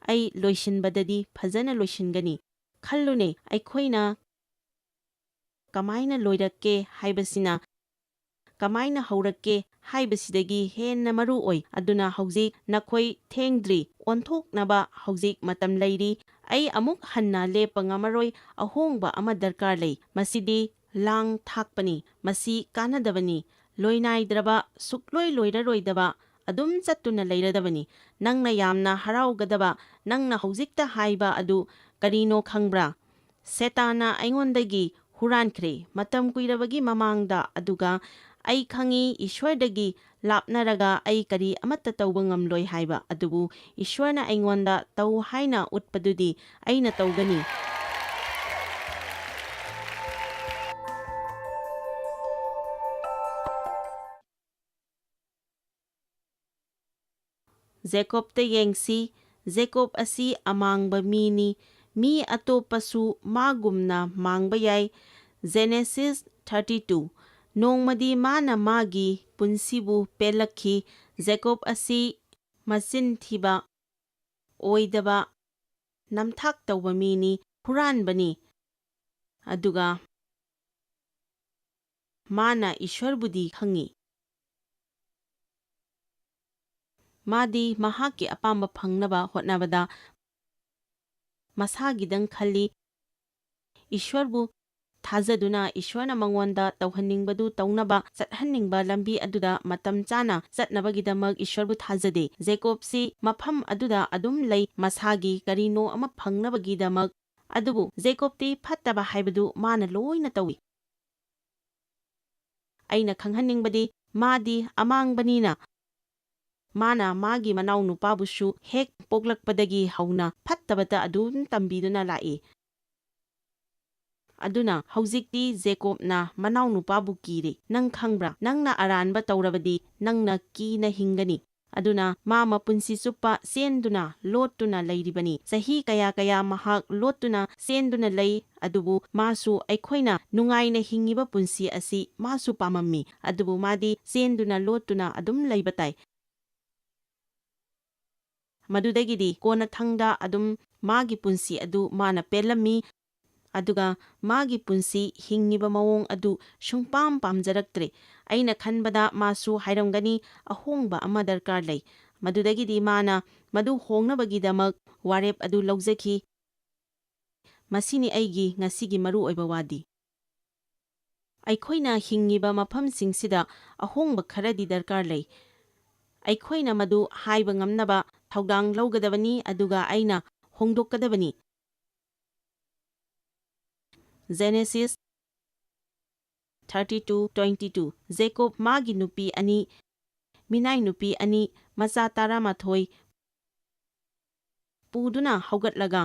ꯑꯩ ꯂꯣꯏꯁꯤꯟꯕꯗꯗꯤ ꯐꯖꯅ ꯂꯣꯏꯁꯤꯟꯒꯅꯤ꯫ ꯈꯜꯂꯨꯅꯦ, ꯑꯩꯈꯣꯏꯅ ꯀꯃꯥꯏꯅ ꯂꯣꯏꯔꯛꯀꯦ ꯍꯥꯏꯕꯁꯤꯅ, ꯀꯃꯥꯏꯅ ꯍꯧꯔꯛꯀꯦ ꯍꯥꯏꯕꯁꯤꯗꯒꯤ ꯍꯦꯟꯅ ꯃꯔꯨ ꯑꯣꯏ꯫ ꯑꯗꯨꯅ ꯍꯧꯖꯤꯛ ꯅꯈꯣꯏ ꯊꯦꯡꯗ꯭ꯔꯤ, ꯑꯣꯟꯊꯣꯛꯅꯕ ꯍꯧꯖꯤꯛ ꯃꯇꯝ ꯂꯩꯔꯤ꯫ ꯑꯩ ꯑꯃꯨꯛ ꯍꯟꯅ ꯂꯦꯞꯄ ꯉꯝꯃꯔꯣꯏ, ꯑꯍꯣꯡꯕ ꯑꯃ ꯗꯔꯀꯥꯔ ꯂꯩ꯫ ꯃꯁꯤꯗꯤ ꯂꯥꯡ ꯊꯥꯛꯄꯅꯤ, ꯃꯁꯤ ꯀꯥꯟꯅꯗꯕꯅꯤ, ꯂꯣꯏꯅꯥꯏꯗ꯭ꯔꯕ, ꯁꯨꯛꯂꯣꯏ ꯂꯣꯏꯔꯔꯣꯏꯗꯕ, ꯑꯗꯨꯝ ꯆꯠꯇꯨꯅ ꯂꯩꯔꯗꯕꯅꯤ꯫ ꯅꯪꯅ ꯌꯥꯝꯅ ꯍꯔꯥꯎꯒꯗꯕ, ꯅꯪꯅ ꯍꯧꯖꯤꯛꯇ ꯍꯥꯏꯕ ꯑꯗꯨ ꯀꯔꯤꯅꯣ ꯈꯪꯕ꯭ꯔꯥ? ꯁꯦꯇꯥꯅ ꯑꯩꯉꯣꯟꯗꯒꯤ ꯍꯨꯔꯥꯟꯈ꯭ꯔꯦ꯫ ꯃꯇꯝ ꯀꯨꯏꯔꯕꯒꯤ ꯃꯃꯥꯡꯗ, ꯑꯗꯨꯒ ꯑꯩ ꯈꯪꯏ, ꯏꯁ꯭ꯋꯔꯗꯒꯤ ꯂꯥꯞꯅꯔꯒ ꯑꯩ ꯀꯔꯤ ꯑꯃꯠꯇ ꯇꯧꯕ ꯉꯝꯂꯣꯏ ꯍꯥꯏꯕ꯫ ꯑꯗꯨꯕꯨ ꯏꯁ꯭ꯋꯔꯅ ꯑꯩꯉꯣꯟꯗ ꯇꯧ ꯍꯥꯏꯅ ꯎꯠꯄꯗꯨꯗꯤ ꯑꯩꯅ ꯇꯧꯒꯅꯤ꯫ ꯖꯦꯀꯣꯕꯇ ꯌꯦꯡꯁꯤ꯫ ꯖꯦꯀꯣꯕ ꯑꯁꯤ ꯑꯃꯥꯡꯕ ꯃꯤꯅꯤ꯫ ꯃꯤ ꯑꯇꯣꯞꯄꯁꯨ ꯃꯥꯒꯨꯝꯅ ꯃꯥꯡꯕ ꯌꯥꯏ꯫ ꯖꯦꯅꯦꯁꯤꯁ ꯊꯥꯔꯇꯤ ꯇꯨ꯫ ꯅꯣꯡꯃꯗꯤ ꯃꯥꯅ ꯃꯥꯒꯤ ꯄꯨꯟꯁꯤꯕꯨ ꯄꯦꯜꯂꯛꯈꯤ꯫ ꯖꯦꯀꯣꯕ ꯑꯁꯤ ꯃꯆꯤꯟ ꯊꯤꯕ, ꯑꯣꯏꯗꯕ, ꯅꯝꯊꯥꯛ ꯇꯧꯕ ꯃꯤꯅꯤ, ꯍꯨꯔꯥꯟꯕꯅꯤ꯫ ꯑꯗꯨꯒ ꯃꯥꯅ ꯏꯁ꯭ꯋꯔꯕꯨꯗꯤ ꯈꯪꯉꯤ꯫ ꯃꯥꯗꯤ ꯃꯍꯥꯛꯀꯤ ꯑꯄꯥꯝꯕ ꯐꯪꯅꯕ ꯍꯣꯠꯅꯕꯗ ꯃꯁꯥꯒꯤꯗꯪ ꯈꯜꯂꯤ꯫ ꯏꯁ꯭ꯋꯔꯕꯨ ꯊꯥꯖꯗꯨꯅ ꯏꯁ꯭ꯋꯔꯅ ꯃꯉꯣꯟꯗ ꯇꯧꯍꯟꯅꯤꯡꯕꯗꯨ ꯇꯧꯅꯕ ꯆꯠꯍꯟꯅꯤꯡꯕ ꯂꯝꯕꯤ ꯑꯗꯨꯗ ꯃꯇꯝ ꯆꯥꯅ ꯆꯠꯅꯕꯒꯤꯗꯃꯛ ꯏꯁ꯭ꯋꯔꯕꯨ ꯊꯥꯖꯗꯦ꯫ ꯖꯦꯀꯣꯕꯁꯤ ꯃꯐꯝ ꯑꯗꯨꯗ ꯑꯗꯨꯝ ꯂꯩ, ꯃꯁꯥꯒꯤ ꯀꯔꯤꯅꯣ ꯑꯃ ꯐꯪꯅꯕꯒꯤꯗꯃꯛ꯫ ꯑꯗꯨꯕꯨ ꯖꯦꯀꯣꯕꯇꯤ ꯐꯠꯇꯕ ꯍꯥꯏꯕꯗꯨ ꯃꯥꯅ ꯂꯣꯏꯅ ꯇꯧꯏ꯫ ꯑꯩꯅ ꯈꯪꯍꯟꯅꯤꯡꯕꯗꯤ ꯃꯥꯗꯤ ꯑꯃꯥꯡꯕꯅꯤꯅ ꯃꯥꯅ ꯃꯥꯒꯤ ꯃꯅꯥꯎ ꯅꯨꯄꯥꯕꯨꯁꯨ ꯍꯦꯛ ꯄꯣꯛꯂꯛꯄꯗꯒꯤ ꯍꯧꯅ ꯐꯠꯇꯕꯇ ꯑꯗꯨꯝ ꯇꯝꯕꯤꯗꯨꯅ ꯂꯥꯛꯏ꯫ ꯑꯗꯨꯅ ꯍꯧꯖꯤꯛꯇꯤ ꯖꯦꯀꯣꯕꯅ ꯃꯅꯥꯎ ꯅꯨꯄꯥꯕꯨ ꯀꯤꯔꯦ꯫ "ꯅꯪ ꯈꯪꯕ꯭ꯔꯥ? ꯅꯪꯅ ꯑꯔꯥꯟꯕ ꯇꯧꯔꯕꯗꯤ ꯅꯪꯅ ꯀꯤꯅ ꯍꯤꯡꯒꯅꯤ꯫" ꯑꯗꯨꯅ ꯃꯥ ꯃꯄꯨꯟꯁꯤ ꯆꯨꯞꯄ ꯆꯦꯟꯗꯨꯅ ꯂꯣꯠꯇꯨꯅ ꯂꯩꯔꯤꯕꯅꯤ꯫ ꯆꯍꯤ ꯀꯌꯥ ꯀꯌꯥ ꯃꯍꯥꯛ ꯂꯣꯠꯇꯨꯅ ꯆꯦꯟꯗꯨꯅ ꯂꯩ, ꯑꯗꯨꯕꯨ ꯃꯥꯁꯨ ꯑꯩꯈꯣꯏꯅ ꯅꯨꯡꯉꯥꯏꯅ ꯍꯤꯡꯉꯤꯕ ꯄꯨꯟꯁꯤ ꯑꯁꯤ ꯃꯥꯁꯨ ꯄꯥꯝꯃꯝꯃꯤ꯫ ꯑꯗꯨꯕꯨ ꯃꯥꯗꯤ ꯆꯦꯟꯗꯨꯅ ꯂꯣꯠꯇꯨꯅ ꯑꯗꯨꯝ ꯂꯩꯕ ꯇꯥꯏ꯫ ꯃꯗꯨꯗꯒꯤꯗꯤ ꯀꯣꯟꯅꯊꯪꯗ ꯑꯗꯨꯝ ꯃꯥꯒꯤ ꯄꯨꯟꯁꯤ ꯑꯗꯨ ꯃꯥꯅ ꯄꯦꯜꯂꯝꯃꯤ꯫ ꯑꯗꯨꯒ ꯃꯥꯒꯤ ꯄꯨꯟꯁꯤ ꯍꯤꯡꯉꯤꯕ ꯃꯑꯣꯡ ꯑꯗꯨ ꯁꯨꯡꯄꯥꯝ ꯄꯥꯝꯖꯔꯛꯇ꯭ꯔꯦ꯫ ꯑꯩꯅ ꯈꯟꯕꯗ ꯃꯥꯁꯨ ꯍꯥꯏꯔꯝꯒꯅꯤ, "ꯑꯍꯣꯡꯕ ꯑꯃ ꯗꯔꯀꯥꯔ ꯂꯩ꯫" ꯃꯗꯨꯗꯒꯤꯗꯤ ꯃꯥꯅ ꯃꯗꯨ ꯍꯣꯡꯅꯕꯒꯤꯗꯃꯛ ꯋꯥꯔꯦꯞ ꯑꯗꯨ ꯂꯧꯖꯈꯤ꯫ ꯃꯁꯤꯅꯤ ꯑꯩꯒꯤ ꯉꯁꯤꯒꯤ ꯃꯔꯨꯑꯣꯏꯕ ꯋꯥꯗꯤ꯫ ꯑꯩꯈꯣꯏꯅ ꯍꯤꯡꯉꯤꯕ ꯃꯐꯝꯁꯤꯡꯁꯤꯗ ꯑꯍꯣꯡꯕ ꯈꯔꯗꯤ ꯗꯔꯀꯥꯔ ꯂꯩ꯫ ꯑꯩꯈꯣꯏꯅ ꯃꯗꯨ ꯍꯥꯏꯕ ꯉꯝꯅꯕ ꯊꯧꯗꯥꯡ ꯂꯧꯒꯗꯕꯅꯤ, ꯑꯗꯨꯒ ꯑꯩꯅ ꯍꯣꯡꯗꯣꯛꯀꯗꯕꯅꯤ꯫ ꯖꯦꯅꯦꯁꯤꯁ ꯊꯥꯔꯇꯤ ꯇꯨ ꯇ꯭ꯋꯦꯟꯇꯤ ꯇꯨ꯫ ꯖꯦꯀꯣꯕ ꯃꯥꯒꯤ ꯅꯨꯄꯤ ꯑꯅꯤ ꯃꯤꯅꯥꯏ ꯅꯨꯄꯤ ꯑꯅꯤ, ꯃꯆꯥ ꯇꯔꯥꯃꯥꯊꯣꯏ ꯄꯨꯗꯨꯅ ꯍꯧꯒꯠꯂꯒ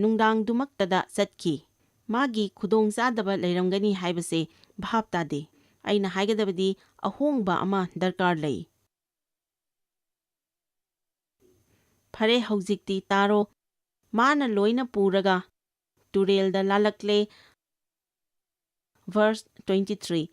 ꯅꯨꯡꯗꯥꯡꯗꯨꯃꯛꯇꯗ ꯆꯠꯈꯤ꯫ ꯃꯥꯒꯤ ꯈꯨꯗꯣꯡꯆꯥꯗꯕ ꯂꯩꯔꯝꯒꯅꯤ ꯍꯥꯏꯕꯁꯦ ꯚꯥꯞ ꯇꯥꯗꯦ꯫ ꯑꯩꯅ ꯍꯥꯏꯒꯗꯕꯗꯤ ꯑꯍꯣꯡꯕ ꯑꯃ ꯗꯔꯀꯥꯔ ꯂꯩ꯫ ꯐꯔꯦ, ꯍꯧꯖꯤꯛꯇꯤ ꯇꯥꯔꯣ꯫ ꯃꯥꯅ ꯂꯣꯏꯅ ꯄꯨꯔꯒ ꯇꯨꯔꯦꯜꯗ ꯂꯥꯜꯂꯛꯂꯦ꯫ Verse twenty three꯫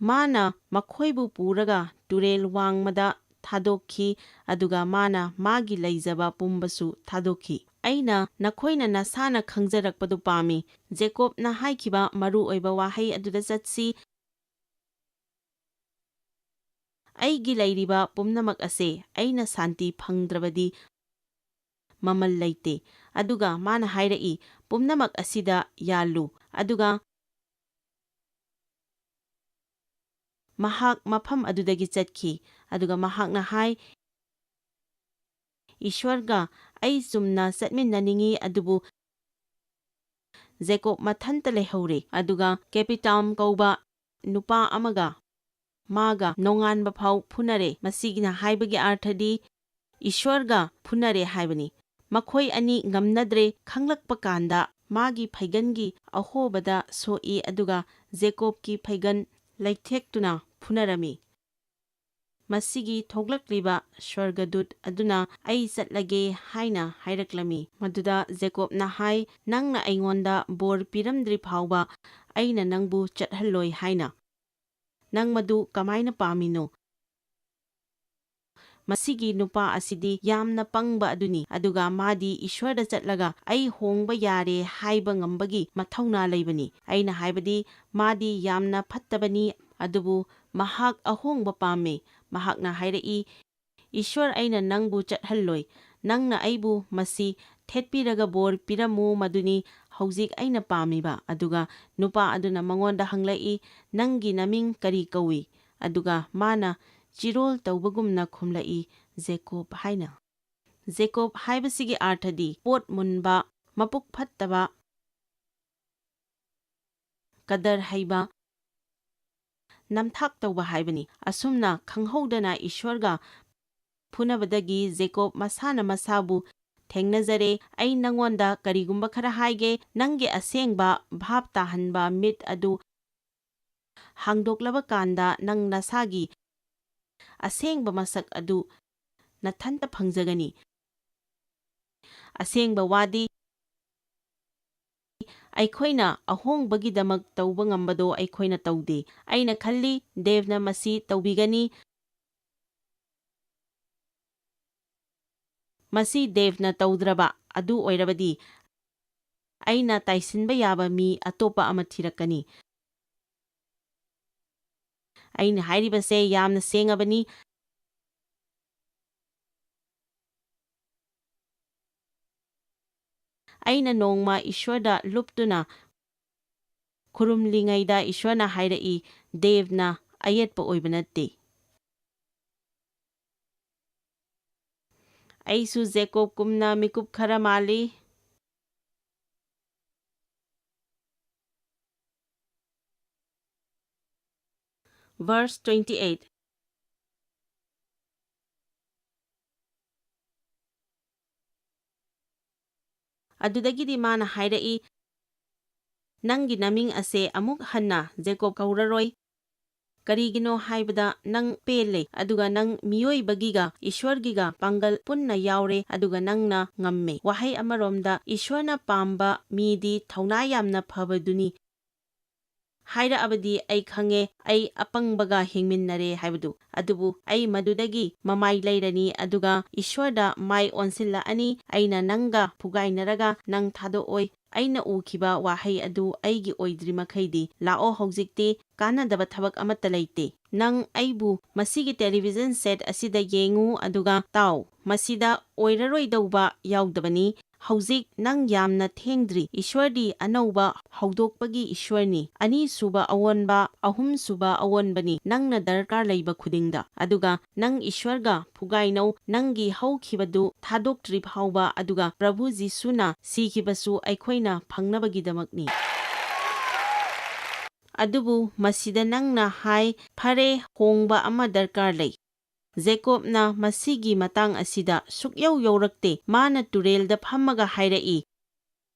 ꯃꯥꯅ ꯃꯈꯣꯏꯕꯨ ꯄꯨꯔꯒ ꯇꯨꯔꯦꯜ ꯋꯥꯡꯃꯗ ꯊꯥꯗꯣꯛꯈꯤ, ꯑꯗꯨꯒ ꯃꯥꯅ ꯃꯥꯒꯤ ꯂꯩꯖꯕ ꯄꯨꯝꯕꯁꯨ ꯊꯥꯗꯣꯛꯈꯤ꯫ ꯑꯩꯅ ꯅꯈꯣꯏꯅ ꯅꯁꯥꯅ ꯈꯪꯖꯔꯛꯄꯗꯨ ꯄꯥꯝꯃꯤ꯫ ꯖꯦꯀꯣꯕꯅ ꯍꯥꯏꯈꯤꯕ ꯃꯔꯨ ꯑꯣꯏꯕ ꯋꯥꯍꯩ ꯑꯗꯨꯗ ꯆꯠꯁꯤ꯫ "ꯑꯩꯒꯤ ꯂꯩꯔꯤꯕ ꯄꯨꯝꯅꯃꯛ ꯑꯁꯦ ꯑꯩꯅ ꯁꯥꯟꯇꯤ ꯐꯪꯗ꯭ꯔꯕꯗꯤ ꯃꯃꯜ ꯂꯩꯇꯦ꯫" ꯑꯗꯨꯒ ꯃꯥꯅ ꯍꯥꯏꯔꯛꯏ, "ꯄꯨꯝꯅꯃꯛ ꯑꯁꯤꯗ ꯌꯥꯜꯂꯨ꯫" ꯑꯗꯨꯒ ꯃꯍꯥꯛ ꯃꯐꯝ ꯑꯗꯨꯗꯒꯤ ꯆꯠꯈꯤ꯫ ꯑꯗꯨꯒ ꯃꯍꯥꯛꯅ ꯍꯥꯏ, "ꯏꯁ꯭ꯋꯔꯒ ꯑꯩ ꯆꯨꯝꯅ ꯆꯠꯃꯤꯟꯅꯅꯤꯡꯏ, ꯑꯗꯨꯕꯨ ꯖꯦꯀꯣꯕ ꯃꯊꯟꯇ ꯂꯩꯍꯧꯔꯦ꯫" ꯑꯗꯨꯒ ꯀꯦꯄꯤꯇꯥꯝ ꯀꯧꯕ ꯅꯨꯄꯥ ꯑꯃꯒ ꯃꯥꯒ ꯅꯣꯡꯉꯥꯟꯕ ꯐꯥꯎ ꯐꯨꯅꯔꯦ꯫ ꯃꯁꯤꯒꯤꯅ ꯍꯥꯏꯕꯒꯤ ꯑꯥꯔꯊꯗꯤ ꯏꯁ꯭ꯋꯔꯒ ꯐꯨꯅꯔꯦ ꯍꯥꯏꯕꯅꯤ꯫ ꯃꯈꯣꯏ ꯑꯅꯤ ꯉꯝꯅꯗ꯭ꯔꯦ ꯈꯪꯂꯛꯄ ꯀꯥꯟꯗ ꯃꯥꯒꯤ ꯐꯩꯒꯟꯒꯤ ꯑꯍꯣꯕꯗ ꯁꯣꯛꯏ, ꯑꯗꯨꯒ ꯖꯦꯀꯣꯕꯀꯤ ꯐꯩꯒꯟ ꯂꯩꯊꯦꯛꯇꯨꯅ ꯐꯨꯅꯔꯝꯃꯤ꯫ ꯃꯁꯤꯒꯤ ꯊꯣꯛꯂꯛꯂꯤꯕ ꯁ꯭ꯋꯔꯒꯗꯨꯠ ꯑꯗꯨꯅ "ꯑꯩ ꯆꯠꯂꯒꯦ" ꯍꯥꯏꯅ ꯍꯥꯏꯔꯛꯂꯝꯃꯤ꯫ ꯃꯗꯨꯗ ꯖꯦꯀꯣꯕꯅ ꯍꯥꯏ, "ꯅꯪꯅ ꯑꯩꯉꯣꯟꯗ ꯕꯣꯔ ꯄꯤꯔꯝꯗ꯭ꯔꯤ ꯐꯥꯎꯕ ꯑꯩꯅ ꯅꯪꯕꯨ ꯆꯠꯍꯜꯂꯣꯏ" ꯍꯥꯏꯅ꯫ ꯅꯪ ꯃꯗꯨ ꯀꯃꯥꯏꯅ ꯄꯥꯝꯃꯤꯅꯣ? ꯃꯁꯤꯒꯤ ꯅꯨꯄꯥ ꯑꯁꯤꯗꯤ ꯌꯥꯝꯅ ꯄꯪꯕ ꯑꯗꯨꯅꯤ, ꯑꯗꯨꯒ ꯃꯥꯗꯤ ꯏꯁ꯭ꯋꯔꯗ ꯆꯠꯂꯒ "ꯑꯩ ꯍꯣꯡꯕ ꯌꯥꯔꯦ" ꯍꯥꯏꯕ ꯉꯝꯕꯒꯤ ꯃꯊꯧꯅꯥ ꯂꯩꯕꯅꯤ꯫ ꯑꯩꯅ ꯍꯥꯏꯕꯗꯤ, ꯃꯥꯗꯤ ꯌꯥꯝꯅ ꯐꯠꯇꯕꯅꯤ, ꯑꯗꯨꯕꯨ ꯃꯍꯥꯛ ꯑꯍꯣꯡꯕ ꯄꯥꯝꯃꯤ꯫ ꯃꯍꯥꯛꯅ ꯍꯥꯏꯔꯛꯏ, "ꯏꯁ꯭ꯋꯔ, ꯑꯩꯅ ꯅꯪꯕꯨ ꯆꯠꯍꯜꯂꯣꯏ꯫ ꯅꯪꯅ ꯑꯩꯕꯨ ꯃꯁꯤ ꯊꯦꯠꯄꯤꯔꯒ ꯕꯣꯔ ꯄꯤꯔꯝꯃꯨ, ꯃꯗꯨꯅꯤ ꯍꯧꯖꯤꯛ ꯑꯩꯅ ꯄꯥꯝꯃꯤꯕ꯫" ꯑꯗꯨꯒ ꯅꯨꯄꯥ ꯑꯗꯨꯅ ꯃꯉꯣꯟꯗ ꯍꯪꯂꯛꯏ, "ꯅꯪꯒꯤ ꯅꯃꯤꯡ ꯀꯔꯤ ꯀꯧꯏ?" ꯑꯗꯨꯒ ꯃꯥꯅ ꯆꯤꯔꯣꯜ ꯇꯧꯕꯒꯨꯝꯅ ꯈꯨꯝꯂꯛꯏ, "ꯖꯦꯀꯣꯕ" ꯍꯥꯏꯅ꯫ ꯖꯦꯀꯣꯕ ꯍꯥꯏꯕꯁꯤꯒꯤ ꯑꯥꯔꯊꯗꯤ ꯄꯣꯠ ꯃꯨꯟꯕ, ꯃꯄꯨꯛ ꯐꯠꯇꯕ, ꯀꯗꯔ ꯍꯩꯕ, ꯅꯝꯊꯥꯛ ꯇꯧꯕ ꯍꯥꯏꯕꯅꯤ꯫ ꯑꯁꯨꯝꯅ ꯈꯪꯍꯧꯗꯅ ꯏꯁ꯭ꯋꯔꯒ ꯐꯨꯅꯕꯗꯒꯤ ꯖꯦꯀꯣꯕ ꯃꯁꯥꯅ ꯃꯁꯥꯕꯨ ꯊꯦꯡꯅꯖꯔꯦ꯫ "ꯑꯩ ꯅꯉꯣꯟꯗ ꯀꯔꯤꯒꯨꯝꯕ ꯈꯔ ꯍꯥꯏꯒꯦ, ꯅꯪꯒꯤ ꯑꯁꯦꯡꯕ ꯚꯥꯞ ꯇꯥꯍꯟꯕ ꯃꯤꯠ ꯑꯗꯨ ꯍꯥꯡꯗꯣꯛꯂꯕ ꯀꯥꯟꯗ ꯅꯪ ꯅꯁꯥꯒꯤ ꯑꯁꯦꯡꯕ ꯃꯁꯛ ꯑꯗꯨ ꯅꯊꯟꯇ ꯐꯪꯖꯒꯅꯤ꯫" ꯑꯁꯦꯡꯕ ꯋꯥꯗꯤ, ꯑꯩꯈꯣꯏꯅ ꯑꯍꯣꯡꯕꯒꯤꯗꯃꯛ ꯇꯧꯕ ꯉꯝꯕꯗꯣ ꯑꯩꯈꯣꯏꯅ ꯇꯧꯗꯦ꯫ ꯑꯩꯅ ꯈꯜꯂꯤ, ꯗꯦꯕꯅ ꯃꯁꯤ ꯇꯧꯕꯤꯒꯅꯤ꯫ ꯃꯁꯤ ꯗꯦꯕꯅ ꯇꯧꯗ꯭ꯔꯕ ꯑꯗꯨ ꯑꯣꯏꯔꯕꯗꯤ, ꯑꯩꯅ ꯇꯥꯏꯁꯤꯟꯕ ꯌꯥꯕ ꯃꯤ ꯑꯇꯣꯞꯄ ꯑꯃ ꯊꯤꯔꯛꯀꯅꯤ꯫ ꯑꯩꯅ ꯍꯥꯏꯔꯤꯕꯁꯦ ꯌꯥꯝꯅ ꯁꯦꯡꯉꯕꯅꯤ꯫ ꯑꯩꯅ ꯅꯣꯡꯃ ꯏꯁ꯭ꯋꯔꯗ ꯂꯨꯞꯇꯨꯅ ꯈꯨꯔꯨꯝꯂꯤꯉꯩꯗ ꯏꯁ꯭ꯋꯔꯅ ꯍꯥꯏꯔꯛꯏ, "ꯗꯦꯕꯅ ꯑꯌꯦꯠꯄ ꯑꯣꯏꯕ ꯅꯠꯇꯦ꯫" ꯑꯩꯁꯨ ꯖꯦꯀꯣꯕꯀꯨꯝꯅ ꯃꯤꯀꯨꯞ ꯈꯔ ꯃꯥꯜꯂꯤ꯫ Verse twenty eight꯫ ꯑꯗꯨꯗꯒꯤꯗꯤ ꯃꯥꯅ ꯍꯥꯏꯔꯛꯏ, "ꯅꯪꯒꯤ ꯅꯃꯤꯡ ꯑꯁꯦ ꯑꯃꯨꯛ ꯍꯟꯅ ꯖꯦꯀꯣꯕ ꯀꯧꯔꯔꯣꯏ꯫ ꯀꯔꯤꯒꯤꯅꯣ ꯍꯥꯏꯕꯗ ꯅꯪ ꯄꯦꯜꯂꯦ, ꯑꯗꯨꯒ ꯅꯪ ꯃꯤꯑꯣꯏꯕꯒꯤꯒ ꯏꯁ꯭ꯋꯔꯒꯤꯒ ꯄꯥꯡꯒꯜ ꯄꯨꯟꯅ ꯌꯥꯎꯔꯦ, ꯑꯗꯨꯒ ꯅꯪꯅ ꯉꯝꯃꯦ꯫" ꯋꯥꯍꯩ ꯑꯃꯔꯣꯝꯗ, ꯏꯁ꯭ꯋꯔꯅ ꯄꯥꯝꯕ ꯃꯤꯗꯤ ꯊꯧꯅꯥ ꯌꯥꯝꯅ ꯐꯕꯗꯨꯅꯤ꯫ ꯍꯥꯏꯔꯛꯑꯕꯗꯤ ꯑꯩ ꯈꯪꯉꯦ, ꯑꯩ ꯑꯄꯪꯕꯒ ꯍꯤꯡꯃꯤꯟꯅꯔꯦ ꯍꯥꯏꯕꯗꯨ꯫ ꯑꯗꯨꯕꯨ ꯑꯩ ꯃꯗꯨꯗꯒꯤ ꯃꯃꯥꯏ ꯂꯩꯔꯅꯤ, ꯑꯗꯨꯒ ꯏꯁ꯭ꯋꯔꯗ ꯃꯥꯏ ꯑꯣꯟꯁꯤꯜꯂꯛꯑꯅꯤ꯫ ꯑꯩꯅ ꯅꯪꯒ ꯐꯨꯒꯥꯏꯅꯔꯒ ꯅꯪ ꯊꯥꯗꯣꯛꯑꯣꯏ꯫ ꯑꯩꯅ ꯎꯈꯤꯕ ꯋꯥꯍꯩ ꯑꯗꯨ ꯑꯩꯒꯤ ꯑꯣꯏꯗ꯭ꯔꯤ ꯃꯈꯩꯗꯤ, ꯂꯥꯛꯑꯣ, ꯍꯧꯖꯤꯛꯇꯤ ꯀꯥꯟꯅꯗꯕ ꯊꯕꯛ ꯑꯃꯠꯇ ꯂꯩꯇꯦ꯫ ꯅꯪ ꯑꯩꯕꯨ ꯃꯁꯤꯒꯤ ꯇꯦꯂꯤꯚꯤꯖꯟ ꯁꯦꯠ ꯑꯁꯤꯗ ꯌꯦꯡꯉꯨ ꯑꯗꯨꯒ ꯇꯥꯎ꯫ ꯃꯁꯤꯗ ꯑꯣꯏꯔꯔꯣꯏꯗꯧꯕ ꯌꯥꯎꯗꯕꯅꯤ꯫ ꯍꯧꯖꯤꯛ ꯅꯪ ꯌꯥꯝꯅ ꯊꯦꯡꯗ꯭ꯔꯤ꯫ ꯏꯁ꯭ꯋꯔꯗꯤ ꯑꯅꯧꯕ ꯍꯧꯗꯣꯛꯄꯒꯤ ꯏꯁ꯭ꯋꯔꯅꯤ꯫ ꯑꯅꯤꯁꯨꯕ ꯑꯑꯣꯟꯕ, ꯑꯍꯨꯝꯁꯨꯕ ꯑꯑꯣꯟꯕꯅꯤ꯫ ꯅꯪꯅ ꯗꯔꯀꯥꯔ ꯂꯩꯕ ꯈꯨꯗꯤꯡꯗ꯫ ꯑꯗꯨꯒ ꯅꯪ ꯏꯁ꯭ꯋꯔꯒ ꯐꯨꯒꯥꯏꯅꯧ꯫ ꯅꯪꯒꯤ ꯍꯧꯈꯤꯕꯗꯨ ꯊꯥꯗꯣꯛꯇ꯭ꯔꯤ ꯐꯥꯎꯕ, ꯑꯗꯨꯒ ꯄ꯭ꯔꯚꯨ ꯖꯤꯁꯨꯅ ꯁꯤꯈꯤꯕꯁꯨ ꯑꯩꯈꯣꯏꯅ ꯐꯪꯅꯕꯒꯤꯗꯃꯛꯅꯤ꯫ ꯑꯗꯨꯕꯨ ꯃꯁꯤꯗ ꯅꯪꯅ ꯍꯥꯏ, "ꯐꯔꯦ, ꯍꯣꯡꯕ ꯑꯃ ꯗꯔꯀꯥꯔ ꯂꯩ꯫" ꯖꯦꯀꯣꯕꯅ ꯃꯁꯤꯒꯤ ꯃꯇꯥꯡ ꯑꯁꯤꯗ ꯁꯨꯛꯌꯧ ꯌꯧꯔꯛꯇꯦ꯫ ꯃꯥꯅ ꯇꯨꯔꯦꯜꯗ ꯐꯝꯃꯒ ꯍꯥꯏꯔꯛꯏ,